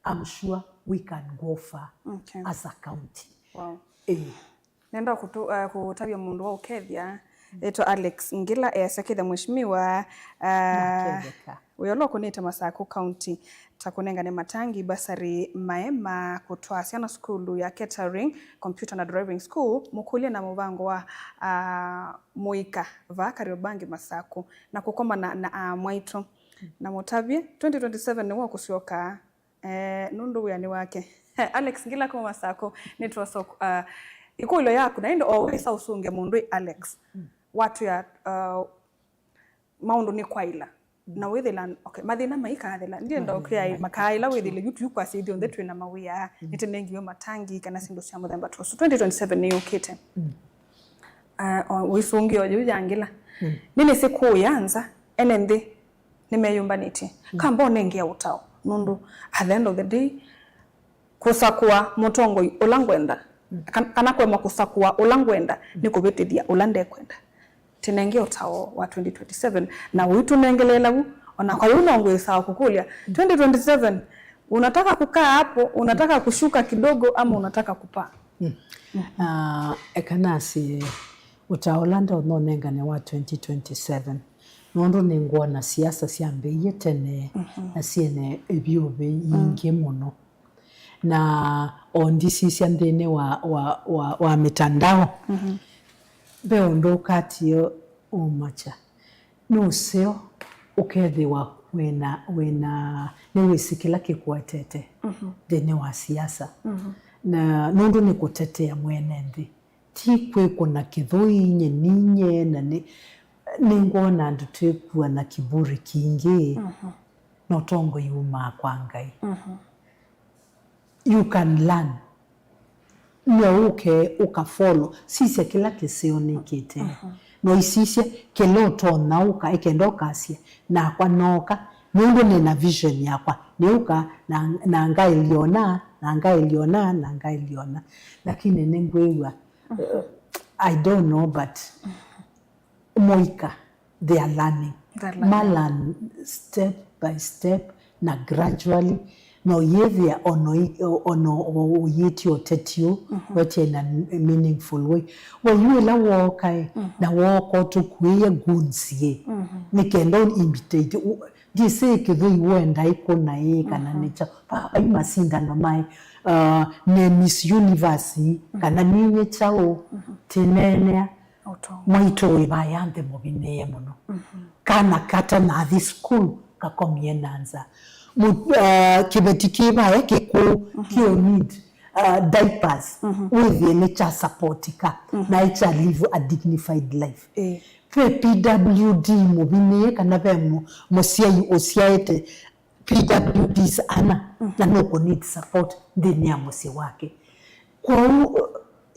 I'm sure we can go far as a county. Wow. Eh. Nenda kũtũ-, uh, kũtavya mũndũ wa ũkethya, etwa Alex Ngila, easya kethya mheshimiwa, uh, wĩa ũla ũkũnĩte Masakũ County, ta kũnengane matangi, bursary, maema, kũtwaa syana sukulu ya catering, computer na driving school, mũkũlye na mũvango wa, uh, mũika vaa Kariobangi Masakũ, na kũkomana na, uh, mwaitũ. Na mũtavye, twenty twenty-seven nĩw'o kũsyoka. Eh, nũndũ wĩanĩ wake. Alex Ngila kuma Masakũ, nĩtwosa, uh, ĩkũlyo yaku, na ĩndĩ o wĩsa ũsũngĩa mũndũ ĩ Alex. Watwĩa, uh, maũndũ nĩ kwaĩla. Na wĩthĩla, okay, mathĩna maikathela. Ndienda ũkĩa makaĩla wĩthĩle yu tu kwasya ithyonthe twĩ na mawĩa. Nĩtũnengiwe matangi kana syĩndũ sya mũthemba ta ũsu. Twenty twenty-seven nĩyũkĩte. Uh, o, ũisũngĩo yĩu ya Ngila. Nĩnĩsĩ kũũya nza, ene nthĩ nĩmeyũmbanĩtye. Kamba ũnengea ũtao, nũndũ at the end of the day, kũsakũa mũtongoi ũla ngwenda, kan-, kana kũema kũsakũa ũla ngwenda, nĩ kũvĩtĩthya ũla ndekwenda. Tũnenge ũtao wa twenty twenty-seven, na ũitũnengeleela vu, ona kwa yu no ngwĩsaa kũkũlya, twenty twenty-seven, unataka kukaa hapo, unataka kushuka kidogo, ama unataka kupaa? Ah, eka nasye, ũtao ũla ndonya ũnengane wa twenty twenty-seven, nũndũ nĩngwona siasa syambĩĩie tene na syĩna ĩvyũvĩ yingĩ mũno. Na o ndisisya nthĩnĩ wa, wa, wa, wa mĩtandao, ve ũndũ ũkatie ũmakya. Nũseo ũkethĩwa wĩna, wĩna, nĩwĩsĩ kĩla kĩkũetete nthĩnĩ wa siasa. Na nũndũ nĩ kũtetea mwene nthĩ, ti kwĩkũna kĩthũi nye ninye, na nĩ, nĩngwona andũ twĩkua na kĩburi kingĩ, na ũtongoi umaa kwa Ngai. You can learn. No ũke ũkafollow. Sisya kĩla kĩseo nĩkĩte. No isisye kĩla ũtonya ũka, ĩkenda ũkasya, nakwa nooka, nũndũ nĩna vision yakwa. Nĩũka, na, na ngaĩlyona, na ngaĩlyona, na ngaĩlyona. Lakini nĩngwĩw'a, uh, I don't know, but mũika, they are learning. They're learning. Ma learn step by step na gradually, na ũyĩthĩa ono, ono ũyĩtye ũteti ũũ, wetye in a meaningful way. We yu ĩla wookae, na wooka ũtũkuĩe goons ĩ, nĩ kenda ũ imitate, ũ-, ndisĩ kĩthũi wenda ĩkũna ĩ, kana nĩ kyaũ. Vai masindano maĩ, uh, nĩ Miss Universe, kana nĩ nyie kyaũ, tĩneenea. Mwaitũ wĩ vaya nthĩ mũvinĩĩe mũno. Kana kata nathi school kakomie na nza. Mu-, uh, kĩveti kĩ vaya kĩkũũ, kĩũ need. uh, diapers, wĩthĩe nĩ kya supportika, na ĩ kya live a dignified life. Ĩĩ. Ve P W D mũvinie kana ve mũ-, mũsyai ũsyaĩte P W Ds ana, na nũkũ need support nthĩnĩ ya mũsyĩ wake. Kwoou,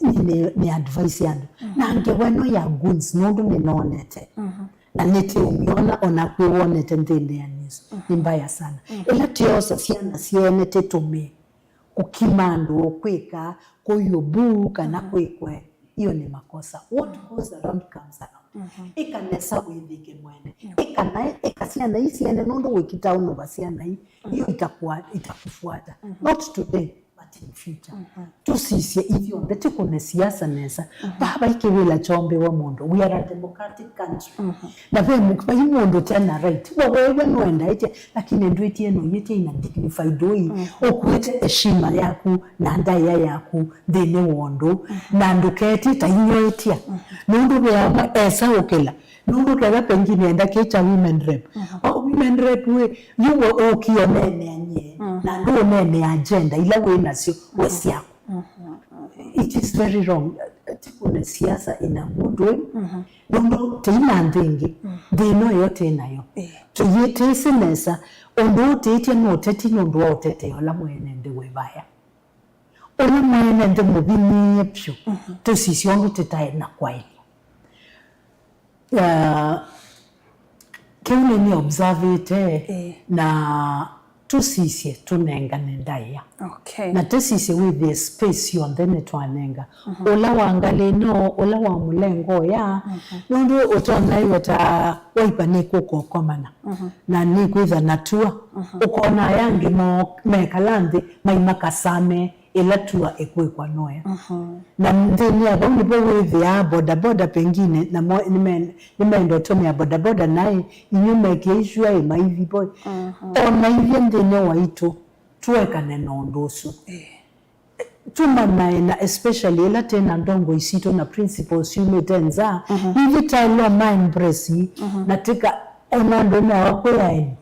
nĩ, nĩ advice ya andũ. Na ngewa ĩno ya goons, nũndũ nĩnonete, na nĩtĩũmyona, ona kwĩ wonete nthĩnĩ ya news, nĩ mbaya sana. Ĩla tĩosa syana syeene tĩtũmĩe kũkima andũ, kwĩka kũyũbu kana kwĩkwe, hiyo ni makosa. What goes around comes around. Ĩka nesa wĩthĩke mwene. Ĩka naĩ, ĩka syana ii syene nũndũ wĩkita ũnũva syana ii, hiyo itakuwa, itakufuata. Not today, but in future. Tũsisye ithyonthe, tĩkũne siasa nesa. Vaa vai kĩvĩla kyombĩwe mũndũ. We are a democratic country. Na ve mũ-, vai mũndũ tena right. Wa wewe nũendaĩtye, lakini ndwĩtie no yĩtye ina dignified way. Ũkuĩte heshima yaku na ndaĩa yaku nthĩnĩ wa ũndũ. Na ndũketye ta inyoetya. Nũndũ ve amwe esa ũkĩla. Nũndũ ketha pengine enda kĩ kya women rep. Oh, women rep we, yu we ũkie ũneenea nyie. Na ndũũneenea agenda ila wĩ nasyo we syaku. It is very wrong. Tĩkũne siasa in a good way. Nũndũ tĩi na nthĩ ĩngĩ, nthĩ ĩno ĩyo tĩ nayo. Tũyĩtĩsĩ nesa, ũndũ ũtĩĩtye nĩ ũteti nũndũ wa ũtetee ũla mwene nthĩ wĩ vaya. Ũla mwene nthĩ mũvinie vyũ, tũsisye ũndũ tĩtae na kwaĩlya. Ah, kĩu nĩ nĩ observe-ĩte, na tũsisye tũnengane ndaĩa. Okay. Na tũsisye wĩthĩe space yonthe nĩtwanenga. Ũla wa ngalĩ ĩno, ũla wa mũlengo ũya, nũndũ ũtonya ĩweta waipa nĩkũka ũkomana. Na nĩkwĩtha na tua. Ũkona aya angĩ mo-, mekala nthĩ, mai makasame ĩla tua ĩkwĩkwa noya. Na nthĩnĩ ya vau nĩvo wĩthĩaa bodaboda pengine, namo nĩme-, nĩmeenda ũtũmĩa bodaboda naĩ, inyu mekĩe icua ĩ maithi voi. Ona ithyĩ nthĩnĩ waitũ, tũekane na ũndũ ũsu. Tũmanae na especially ĩla twĩ na ndongoi sitũ na principals syumĩte nza, ithyĩ taĩlwa ma embrace, na tĩka ona andũ mewa kwĩ aeni.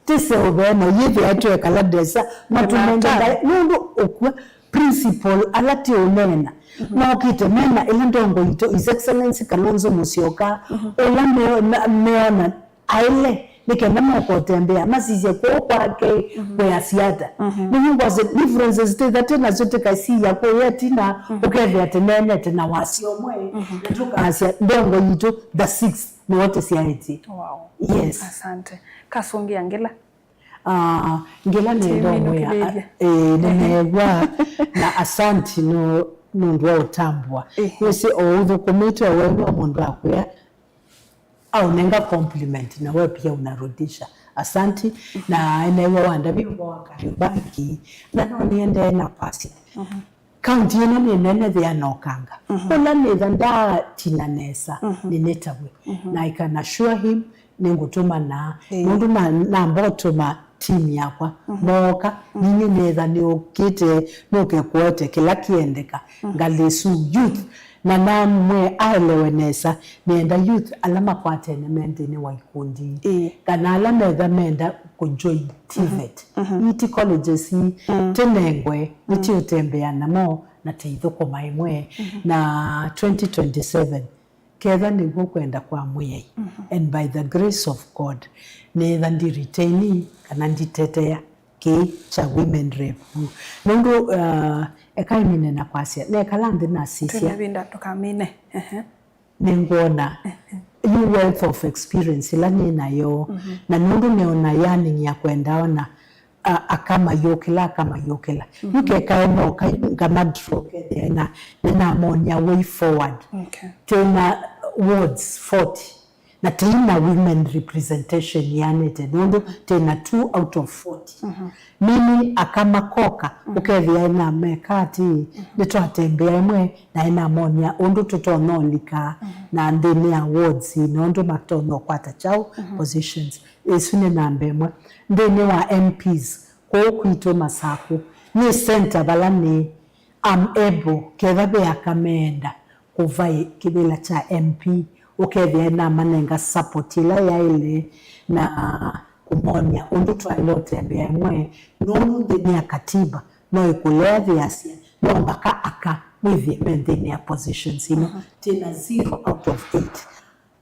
Tĩseũvea na yĩthĩa twekala ndesa, matũnenga ndaĩa, nũndũ ũkw'a principal ala tĩũneena, mokĩte mena ĩla ndongoi itũ, His Excellency Kalonzo Musyoka, ũla meo-, na-, meona aĩle, nĩ kenda moka ũtembea, masisye kũũ kwake kwĩ asiata. Nĩw'o ngwasya differences twĩtha twĩ nasyo tũkasiĩa kũya ĩtina, ũkethĩa tũneenete na wasya ũmwe, na tũkasya ndongo yitũ the six nĩwo tũsyaĩtye. Wow. Yes. Asante. Kasũngĩa ngĩla. Ah, ngĩla nĩndongoya, eh, nĩneew'a na asanti nũ-, nũndũ wa ũtambua. Nĩsĩ o ũthũkũmĩte o wew'a mũndũ akwĩa, aũnenga compliment na we pia unarudisha. Asanti. Na eneew'a wandavya ũvoo wa Kariobangi, na no nĩendee na kwasya. Kaunti ĩno nĩ nene thĩ ya nokanga. Ũla nĩtha ndatina nesa, nĩnĩtavw'e. Na I can assure him, nĩngũtũma na, nũndũ na, namba ũtũma team yakwa, mooka, ninye nĩtha nĩũkĩte, nũke kũete kĩla kĩendeka, ngalĩ ĩsu youth. Na namwĩe aelewe nesa, nĩenda youth ala makwatene me nthĩnĩ wa ikundi, kana ala metha menda kũjoin TVET. Iti colleges ii, tĩnengwe, nĩtiũtembea namo, na tĩithũkũma ĩmwe. Na twenty twenty-seven, ketha nĩw'o kwenda kwa Mwĩai, and by the grace of God, nĩtha ndi retain kana nditetea kĩĩ kya women rep. Nũndũ, uh, eka ĩmine na kwasya, nekala nthĩ nasisya. Twĩna ĩvinda, ndũkamine. Ehe. Nĩngwona yu wealth of experience ĩla nĩ nayo, na nũndũ nĩona yearning ya kwenda ona, a-, aka mayũkĩla, aka mayũkĩla. Yu kekae noka ngamadro kethĩa na nĩnamonia way forward. Okay. Twĩna wards forty, na tĩina women representation yanĩte, nũndũ twĩna two out of forty. Meaning aka makoka, ũkethĩa na meka atĩ, nĩtwatembea ĩmwe, na ĩnamonia ũndũ tũtonya ũlika na nthĩnĩ ya wards, na ũndũ matonya ũkwata kyaũ positions. Ĩsu nĩ namba ĩmwe. Nthĩnĩ wa MPs, kũũ kwitũ Masaku, nĩ center vala nĩ, I'm able, ketha ve aka meenda kũvai kĩvĩla kya MP, ũkethĩa namanenga support ĩla yaĩle na kũmonia ũndũ twaĩle ũtembea ĩmwe, nũndũ nthĩnĩ ya katiba no ĩkũleathĩasya No mpaka aka wĩthĩe me nthĩnĩ ya positions ino. Twĩna zero out of eight.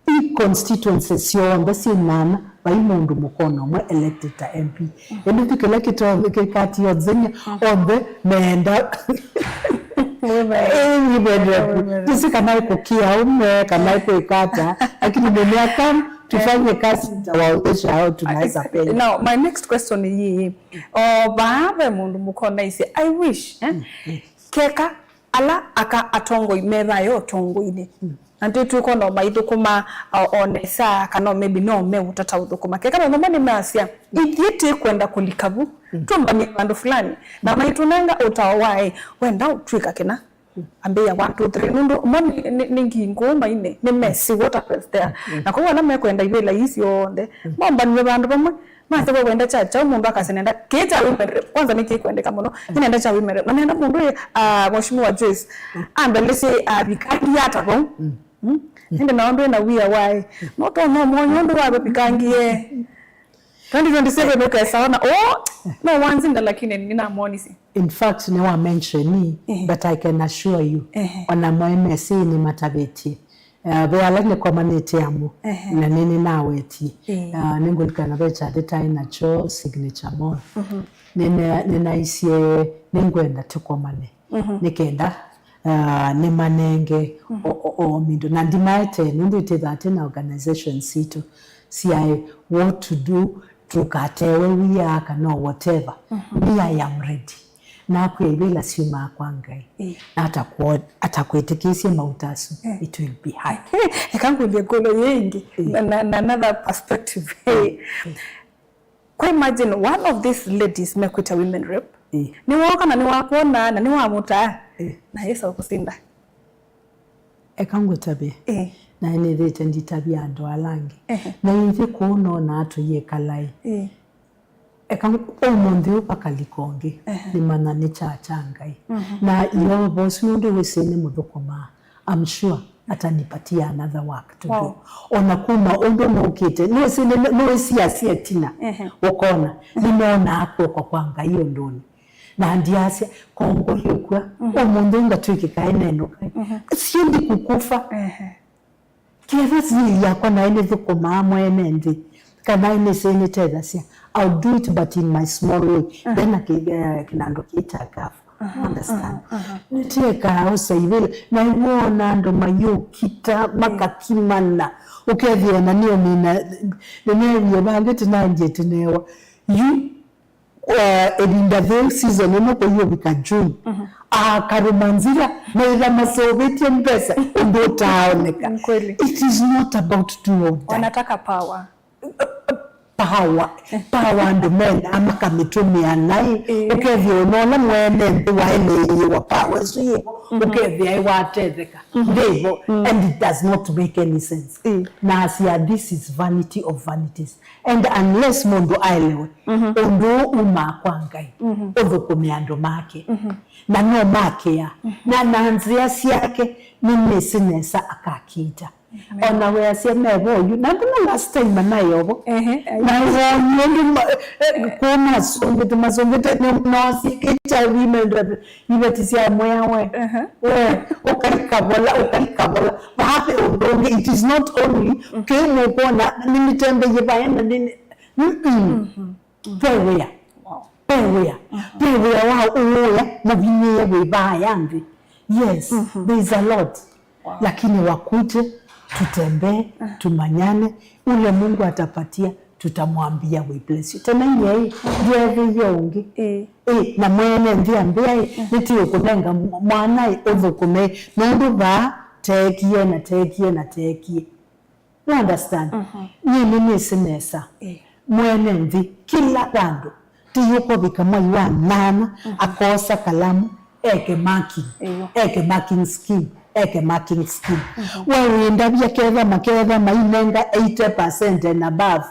I constituency syonthe syĩ nana, vai mũndũ mũkona ũmwe elected ta M P. Ĩndĩ tu kĩla kĩto-, kĩkatio nzenya, onthe meenda. Women rep. Women rep. Ndĩsĩ kana ĩkũkĩa ũme, kana ĩkwĩka ata, lakini mwenye akam, tufanye kazi, nitawaonyesha how tunaweza penya. Now, my next question ni hii. O vaa ve mũndũ mũkona isi, I wish, eh? Keka ala aka atongoi me vaya ũtongoinĩ. Na twĩ twĩkwona o maithũkũma o, o nesa, kana o maybe no meũtata ũthũkũma. Keka mamwe nĩmeasya, ithyĩ tĩkwenda kũlika vu, tũmbanie vandũ fulani. Na maitũnenga ũtao wa, ĩ, wenda ũtw'ĩka kĩna. Ambĩĩa one, two, three. Nũndũ mo nĩ, nĩ, nĩ ngingo mainĩ, nĩ mesi what happens there. Na kwoou ala mekwenda ivĩla ii syonthe, mombanie vandũ vamwe, masya we wenda kya kyaũ, mũndũ akasya nenda kĩĩ kya women rep. Kwanza nĩ kĩkwendeka mũno, nĩ nenda kya women rep. Na nenda mũndũ ĩ, ah, Mheshimiwa Joyce, ambelesye avikangie ata vau. Mm. Nende na ũndũ ĩna wia waĩ. No tonya mwonyo ũndũ wa vikangie. Twenty twenty-seven ũkesa ona, oh, no wanzinda lakini nĩnamwonisye. In fact, nĩ wa mention, but I can assure you, ona mwe M S A nĩ matavĩtie. Uh, ve ala nĩkomanĩte amwe, na nĩ nĩnawetie. Uh, nĩngũlikana ve kyathĩ taĩ nakyo Signature Mall. Nĩna-, nĩnaisye nĩngwenda tũkomane. Nĩ kenda, uh, nĩmanenge o, o, o mindo. Na ndimaete, nũndũ ĩtĩthaa twĩ na organizations sitũ syaĩ what to do, tũkatewe wia kana whatever. Me, I am ready. Nakwĩa ivĩla syumaa kwa Ngai. Na atakwĩtĩkĩsye mauta asu, it will be hard. Eka ngũlye ngũlyo yĩĩ ĩngĩ, na, na, na another perspective. Kwa imagine one of these ladies mekwĩta women rep. Nĩwooka na nĩwakwona na nĩwamũtaa. Na yĩsa ũkũsinda. Eka ngũtavye. Naĩ nĩthĩte nditavya andũ ala angĩ. Na ithyĩ kũu nonaa tũyĩkalaĩ. Eka ũmũnthĩ ũũ vakalika ũngĩ, nĩmanya nĩ kya kya Ngai. Na Yeova ũsu nũndũ wĩsĩ nĩmũthũkũmaa, I'm sure atanipatia another work to do. Ona kuma ũndũ nũkĩte, nũĩsĩ nĩ-, nũĩsiasya ĩtina, ũkona, nĩnonaa kw'oko kwa Ngai ũndũnĩ. Na ndiasya, kongũlyũkw'a, ũmũnthĩ ngatw'ĩkĩka ĩnenũka. Siendi kukufa. Kethwa sili yakwa naĩ nĩthũkũmaa mwene nthĩ, kana nĩsĩ nĩtethasya, I'll do it but in my small way. Then aki-, eh, kĩnandũ kĩĩ kya gafu. Understand? Nĩtyekaa ũsaivĩla, na iwona andũ mayũkita, makakimana, ũkethĩa na nĩũmina, nĩneewie vangĩ tĩnanjĩte newa. Yu Eh, ĩvinda yĩu season ĩno kũiũvika June, akarũma nzĩa, maitha maseũvĩtye mbesa ũndũ ũtaaoneka. Ni kweli. It is not about do or die. Wanataka power. Power. Power andũ menaa makamĩtũmĩa naĩ. Ũkethĩa ona ũla mwene nthĩ waeleeiwa power ĩsu yĩvo, ũkethĩa ĩwatetheka. Ndĩvo. And it does not make any sense. Na asya, this is vanity of vanities. And unless mũndũ aelewe, ũndũ ũũ umaa kwa Ngai, ũthũkũme andũ make. Na no makĩa, na na nzĩa syake nĩnĩsĩ nesa akakĩĩta. Ona weasya me vo yu, na mbona last time anaĩ ovo? Na woni ũndũ ma-, eh, kũũ masũngĩte, masũngĩte, no, no syĩkĩte women rep. Iveti sya mwĩa we. We, ũkaika vola, ũkaika vola. Vaa ve ũndũ ũngĩ, it is not only, kĩu mũkwona, nĩnĩtembeye vaya na nĩnĩ-, mm-mm. Ve wĩa. Ve wĩa. Ve wĩa wa ũũya, mũvinyĩĩe wĩ vaya nthĩ. Yes, there is a lot. Lakini wakuje, tutembee, tumanyane, ule Mungu atapatia, tutamwambia we bless you. Tena nyie ĩ, ndyeethĩie ũngĩ. Ĩ, na mwene nthĩ ambĩa ĩ, nĩtũũkũnenga mwana ĩ, ũthũkũme, nũndũ vaa teekie na teekie na teekie. You understand? Nyie nĩnĩsĩ nesa. Mwene nthĩ, kĩla vandũ, tĩyũkũvika mwai wa nana, akosa kalamu, eke marking, eke marking scheme, eke marking scheme. We wĩndavya ketha maketha mainenga eighty percent and above,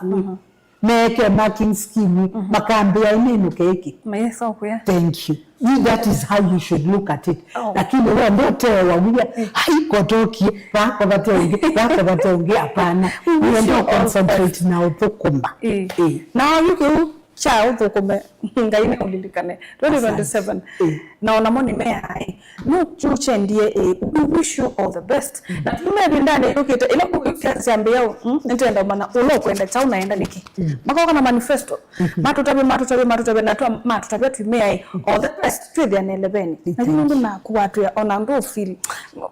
meke marking scheme, makambĩa ĩnĩnũke ĩkĩ. Thank you. You, that is how you should look at it. Lakini we ndotewa wia, haikotokie, vako vate ũngĩ, vako vate ũngĩ, hapana. We ndo concentrate na ũthũkũma. Ĩ. Ĩ. Na yu kĩu kya ũthũkũme, Ngai nĩ ũlilikane. Twenty twenty-seven. Asante. Eh. Na onamo nĩ meaĩ. Nũkyũkyendie, eh, we wish you all the best. Mm. Na tume ĩvindanĩ yũkĩte, ĩla kũu siasa syambĩĩa, mm, nĩtenda ũmanya ũla ũkwenda kyaũ na enda nĩkĩ. Mm. Makoka na manifesto. Mm-hmm. Matũtavya, matũtavya, matũtavya, na twa, matũtavya twĩmĩaĩ. Mm. All the best, twĩthĩane eleveni. Na yu nũndũ nakuatwĩa, ona ndũ feel.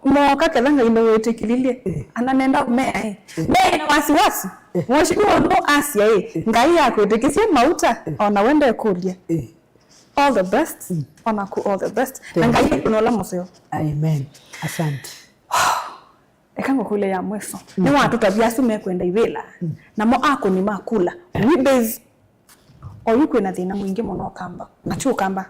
Moka ketha Ngai nĩwĩtĩkĩlilye. Mm. Ana nenda ũmeaĩ. Mm. Mena wasiwasi. Mheshimiwa no asya ĩ, Ngai akwĩtĩkĩsye mauta, ona we ndekũlya. All the best, onaku all the best. Na Ngai ekũna ũla mũseo. Amen. Asante. Eka ngũkũlye ya mwiso. Nĩwatũtavya asu mekwenda ivĩla. Namo akũni ma kula. We base, oyu kwĩna thĩna mwingĩ mũno Ũkamba. Na ti Ũkamba.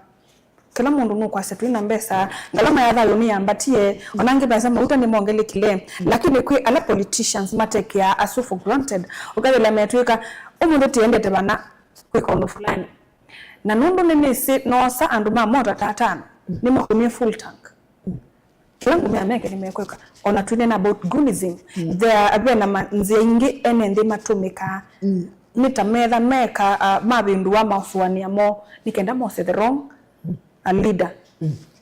Kĩla mũndũ nũkwasya twĩ na mbesa, ngalama ya thayũ nĩyambatie, ona angĩ mbesa mauta nĩmongelekile, lakini kwĩ ala politicians matekeaa asu for granted, ũkethĩla metwĩka, ũmũnthĩ tiendete vana kwĩka ũndũ fulani. Na nũndũ nĩnĩsĩ noosa andũ ma mota ta atano, nĩmakũnie full tank. Kĩla ngũmea meke nĩmekwĩka. Ona twĩneena about goonism, there are, vena ma-, nzĩa ingĩ ene nthĩ matũmĩkaa. Nĩ ta metha meka, uh, mavĩndũa maũsũanĩa moo, nĩ kenda mose the wrong a leader.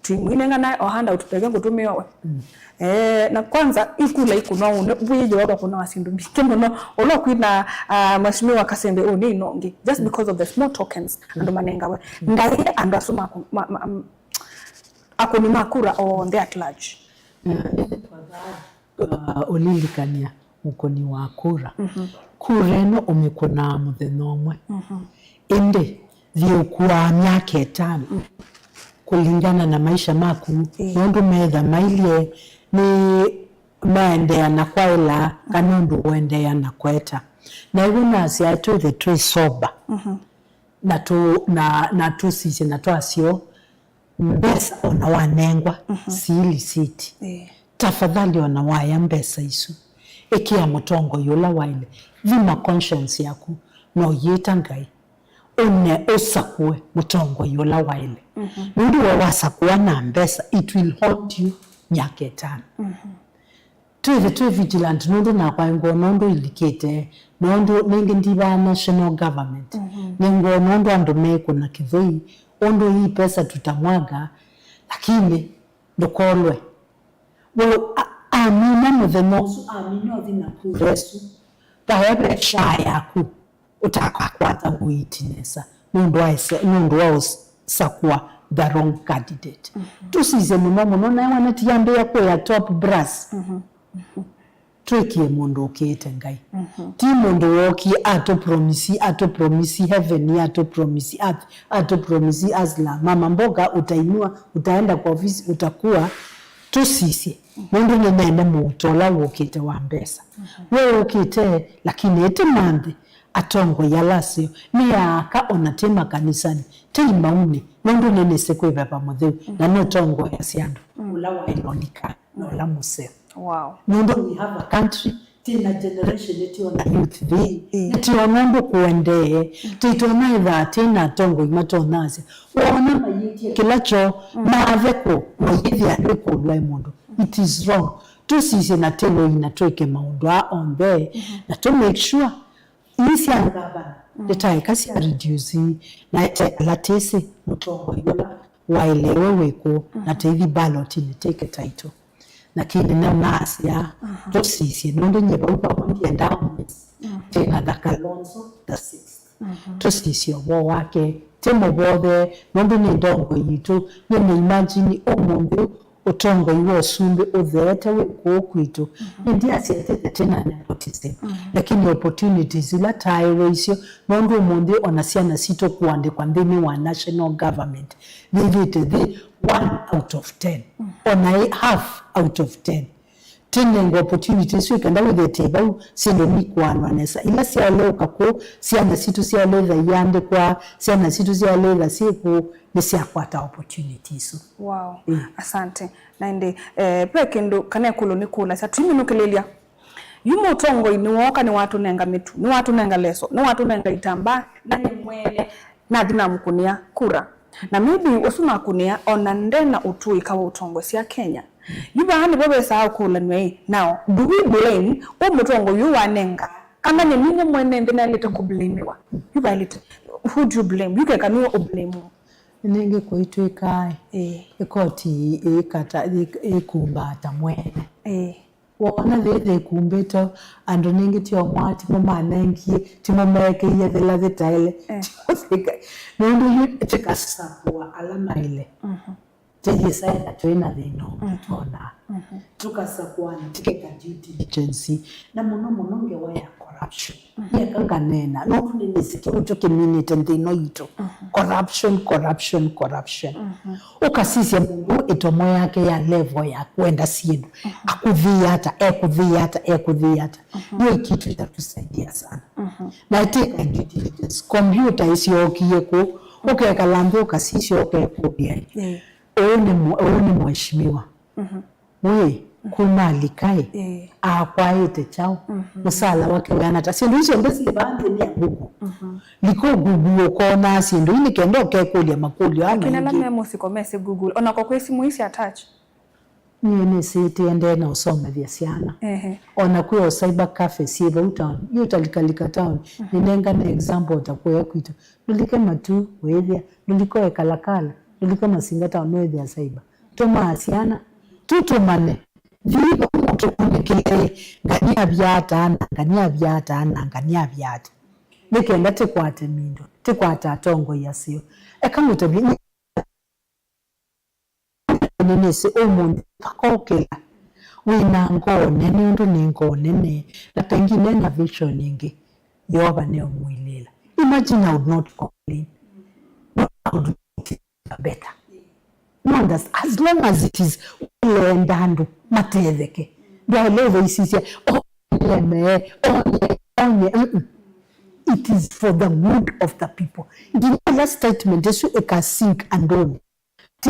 Twĩmwinengana o handout peke ngũtũmĩowe. Eh, na kwanza, ikula ikũnwa ũne, vwĩ Yeova kũnawa syĩndũ mbingĩ mũno. Ũla ũkwina, uh, Mheshimiwa Kasembe ũũ nĩ inongi, just because of the small tokens andũ manengawe. Ndaĩe andũ asu ma, ma, ma, akũni ma kura onthe at large. Uh, ũlilikany'a mũkũni wa kura. Kura ĩno ũmĩkũnaa mũthenya ũmwe. Ĩndĩ yĩũkuaa myaka ĩtano. Kũlingana na maisha maku, nũndũ metha mailye nĩ maendeea na kwaĩla kana ũndũ ũendeea na kweta. Na ĩw'o nasya twĩthe twĩ sober. Na tũ-, na, na tũsisye na twasyo, mbesa ona wanengwa, si lisiti. Tafadhali ona waya mbesa isu, ĩkĩa mũtongoi ũla waĩle, thima conscience yaku, na ũyĩta Ngai, ũne ũsakũe mũtongoi ũla waĩle. Nũndũ we wasakũa na mbesa, it will haunt you myaka ĩtano. Twĩthe twĩ vigilant nũndũ nakwa ngoo nũndũ ilikĩte, nũndũ nĩngĩ ndivaa national government. Nĩ ngoo nũndũ andũ mekũna kĩthũi, ũndũ hii pesa tutamwaga, lakini ndũkolwe. We, a-, amina mũthenya ũsu, amina ũthi na kura ĩsu, vaya ve shaa yaku. Ũtakakwata ũiiti nesa nũndũ wa ĩse-, nũndũ wa ũsakũa the wrong candidate. Tũsisye mũno mũno, naĩ wana tiyambĩĩa kũya top brass. Twĩkĩe mũndũ ũkĩĩte Ngai. Ti mũndũ wookie atũpromisi, atũpromisi heaven, atũpromisi earth, atũpromisi hustler. Mama mboga, utainua, utaenda kwa ofisi, utakuwa. Tũsisye. Nũndũ nĩnene mũuto ũla wũkĩte wa mbesa. We ũkĩte, lakini ĩtĩ manthĩ, atongoi ala aseo, nĩ aaka ona tĩ makanisanĩ, tĩ imaunĩ, nũndũ nĩnĩsĩ kwĩ Veva Mũtheu, na nũtongoeasya andũ, ũla waĩlonĩka, na ũla mũseo. Wow. Nũndũ we have a country, tĩ na generation, ĩtĩ ona youth thĩ, ĩtĩ ona ũndũ kũendee, tĩtona ĩthaa tĩ na atongoi matonasya, wona mayĩtye kĩla kyoo, mathe kũ, mayĩthĩa andũ ĩkũlwa ĩ mũndũ. It is wrong. Tũsisye na tĩloi na twĩke maũndũ aa onthe, na tũ make sure ii sya ngavana, ndĩtaeka sya reduce, na ĩtekala tĩsĩ mũtongoi ũla waelewe wĩkũ, na tĩithi ballotinĩ tĩke taito. Lakini nĩnaasya tũsisye, nũndũ nyie vau vamwe ndiendaa mess. Twĩna the Kalonzo the sixth. Tũsisye ũvoo wake, tĩ mũvothe, nũndũ nĩ ndongoi yitũ. Nĩnĩ imagine ũmũnthĩ ũtongoi wa ũsumbĩ ũtheete wĩ kũũ kwitũ. Nĩndiasya ĩtĩthe twĩna nepotism. Lakini opportunities ila taaĩwe isyo, nũndũ ũmũnthĩ ona syana sitũ kũandĩkwa nthĩnĩ wa national government, yĩthĩte thĩ one out of ten. Ona ĩ half out of ten. Twĩnengwa opportunity isu ĩkenda wĩthĩe tĩ vau, syĩndũ nikũanwa nesa. Ila syaeleũka kũu, syana sitũ syaeleĩtha iandĩkwa, syana sitũ syaeleĩtha syĩ kũu, nĩsyakwata opportunity isu. Wow. Asante. Na ĩndĩ, eh, ve kĩndũ kana ĩkũlyo nĩkũlasya, tũiminũkĩlĩlya. Yu mũtongoi nĩwooka, nĩwatũnenga mĩtu, nĩwatũnenga leso, nĩwatũnenga itambaa, na nĩ mwene nathi namũkũnĩa kura. Na maybe ũsu nakũnĩa ona nde na ũtũĩka wa ũtongosya Kenya. Yu vaa nĩvo vesaa ũkũlanw'a ĩ, now, do we blame ũ mũtongoi ũyũ wanenga? Kana nĩ ninyie mwene nthĩ naĩlĩte kũblamiwa? Yu vaĩlĩte. Who do you blame? Yu keka nĩwe ũblame. Nĩngĩ kũitwĩkaa, ĩĩ, ĩkoti ĩkata, ĩk-, ĩkumbaa ta mwene. Ĩĩ. Wona yĩthĩ ĩkumbĩtwe, andũ nĩngĩ tio mwa, timo manengie, timo meekĩie yĩla yĩtaĩle. Eh. Nũndũ yu tũkasakũa ala maĩle. Mhm. Tũyĩsa ĩla twĩ na thĩna ũngĩ, mhm, twonaa. Mhm. Tũkasakũa na tũkeka due diligence. Na mũno mũno ngewa ya corruption. Mhm. Yeka nganena, nũndũ nĩnĩsĩ kĩu tũkĩminĩte nthĩ ĩno yitũ. Mhm. Corruption, corruption, corruption. Mhm. Ũkasisya mũndũ ĩtomo yake ya level ya kwenda syĩndũ. Mhm. Akũthĩĩa ata, ekũthĩĩa ata, ekũthĩĩa ata. Mhm. Hiyo kitu itatusaidia sana. Mhm. Na teka due diligence. Kompyuta ĩsyokie kũ, ũkekala nthĩ ũkasisya ũkekũlya. Yeah. Ũyũ nĩ mwe-, ũyũ nĩ mheshimiwa. Mhm. Wĩ, kuma alika ĩ, ĩĩ, akwaĩte kyaũ? Mhm. Mũsala wake wĩana ata? Syĩndũ isu syonthe syĩ vaa nthĩnĩ ya Google. Mhm. Lika Google ũkonaa syĩndũ ii nĩ kenda ũkekũlya makũlyo aa. Lakini ala maingĩ me mũsiko mesĩ Google. Ona kwa kwĩ simũ ii sya touch. Niĩ nĩsĩtĩe ndee na ũsomethya syana. Ehe. Ona kwĩ o cyber cafe syĩ vau town. Yu ta Likalika town. Mhm. Nĩnengane example ta kũya kwitũ. Ndũlike matu, wĩthĩa. Ndũlike o Kalakala. Ndũlike Masinga town, wĩthĩa cyber. Tũmaa syana, tũtũmane, thi vau mũtũkunĩkĩle, ngania vyata na ngania vyata na ngania vyata. Nĩ kenda tĩkwate mindo, tĩkwate atongoi aseo. Eka ngũtavye, nĩ, nĩnĩsĩ ũmũnthĩ vakokĩla wĩ na ngoo nene, ũndũ nĩ ngoo nene, na pengine na vision ĩngĩ, Yeova nĩũmũilĩĩla. Imagine, I would not complain. No, I would better. No, that's, as long as it is, ũleenda andũ matetheke. Ndwaĩle ũthaisisya, "Oh, nĩlemee, oh, nye, oh, nye." Mm-mm. It is for the good of the people. Nginya ĩla statement ĩsu ĩka sink andũnĩ. Ti,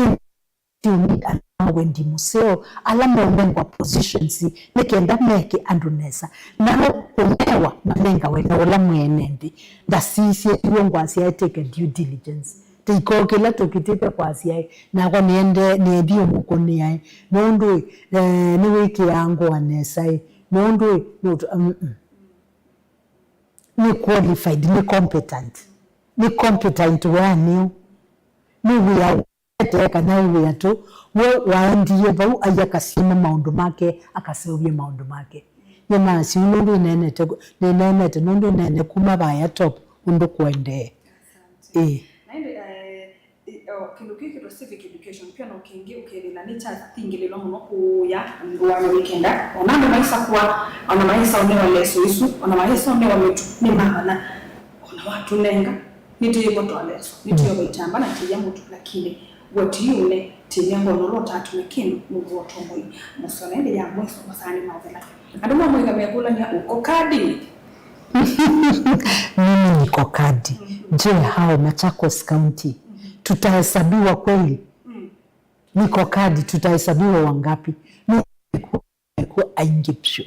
ti need andũ ma wendi mũseo, ala meũnengwa positions, nĩ kenda meke andũ nesa. Nao kũnewa manengawe na ũla mwene nthĩ. Ndasisye, iw'o ngwasya etĩke due diligence. Tĩiko kĩla tũkĩtĩte kwasya ĩ, nakwa nĩende, nĩethi ũmũkũnĩa ĩ, nũndũ ĩ, eh, nĩwĩkĩaa ngũa nesa ĩ, nũndũ ĩ, nũtũ-, mm, mm. Nĩ qualified, nĩ competent. Nĩ competent wĩanĩ ũũ. Nĩ wĩa ũete kana ĩ wĩa tũ. We waendie vau, ai akasima maũndũ make, akaseũvye maũndũ make. Nĩnasyu nũndũ nĩneenete, nĩneenete nũndũ nĩneene kuma vaya top ũndũ kũendee. Ĩĩ. Na ĩndĩ, eh, i-, o, kĩndũ kĩĩ kĩtwa civic education, pia no kĩngĩ ũkethĩla nĩ kyathingĩlĩlwa mũno kũya andũ wa wĩkenda. Ona andũ maisakũa, ona maisa ũnewa leso isu, ona maisa ũnewa mĩtu, nĩ mamanya. Ona watũnenga, nĩtwĩvo twa leso, nĩtwĩvo itamba na tĩya mũtu, lakini we ti ũne, tĩnenga ũnũla ũtatũme kĩndũ, nũndũ wa ũtongoi mũseo. Na ĩndĩ ya mwiso, masaa nĩmathela. Andũ ma mũika mekũlany'a ũko kadi. Mimi niko kadi. Je, hao Machakos County tutahesabiwa kweli? Niko kadi, tutahesabiwa wangapi? Nĩ ĩkũ, ĩkũ aingĩ vyũ?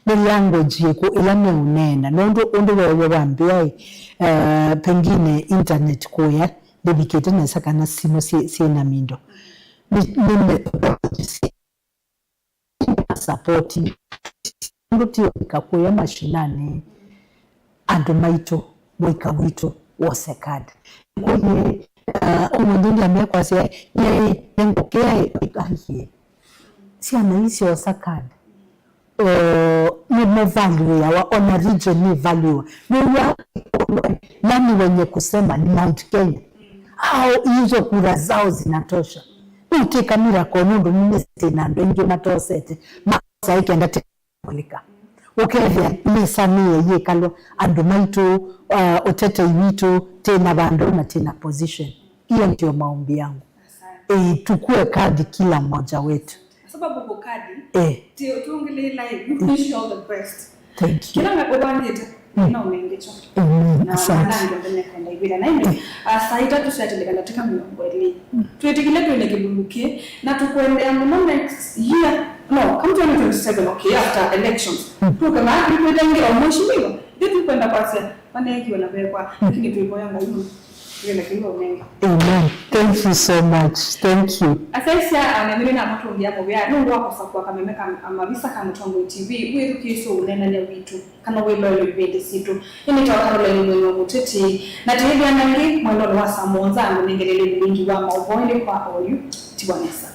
Nĩ language ĩkũ ĩla meũneena? Nũndũ ũndũ wewe wambĩa ĩ, eh, pengine internet kũya ndĩvikĩte nesa kana simũ syĩ, syĩ na mindo. Nĩ, nĩ methodology syĩ support. Ũndũ ti ũlika kũya mashinani, andũ maitũ, mũika witũ wose card. Kũye, uh, ũmũnthĩ ndĩambĩa kwasya, yai, nengũkĩa, aiye. Syana ii syosa card. Uh, nĩ mũvaluĩawa, ona region nĩ valuĩwa. Nĩw'a nani wenye kusema ni Mount Kenya. Hao hizo kura zao zinatosha. Nĩtĩka miracle nũndũ nĩnĩsĩ na andũ aingĩ matosete. Makosa ĩkenda tĩkũlika. Ũkethĩa mesa nĩyo yĩkalwa andũ maitũ, uh, ũtetei witũ, tĩna vandũ na tĩna position. Hiyo ndio maombi yangu. Asante. Eh, tukue kadi kila mmoja wetu. Sababu uko kadi. Eh. Ti, tuongelee live. You wish you all the best. Thank you. Kĩla nga ũvangĩte, mm, no ũnengekyo. Amen. Na asante. Wanange mbene kwenda ivila. Na ĩndĩ, ah, saa itatũ syatĩlĩka ndatĩka mĩongo ĩlĩ. Mm. Twĩtĩkĩle twĩne kĩlungu kĩ, na tũkwendea mũno next year. No, come twenty twenty-seven, okay, after elections. Mm. Tũke vaa, nĩkwĩta ĩngĩ o mheshimiwa. Ndio tukwenda kwasya, maneekiwe na vekwa, mm, lakini twĩvoya Ngai mũno. Nĩenda kĩu ũnenge. Amen. Thank you so much. Thank you. Asyaisya anene na mũtũngĩa mũvea nũndũ wa kũsakũa kameme ka mavisa ka Mũtongoi T V wĩthukĩĩsye ũneenany'a witũ kana wĩloelyo ivĩndĩ sitũ. Nĩ nĩtawa Caroline Mwĩnwa Mũteti, na tĩĩthĩana ĩngĩ mwendonĩ wa saa mũonza ngũnengelele vilingi wa maũvoo ĩndĩ kwa oyu tiwa nesa.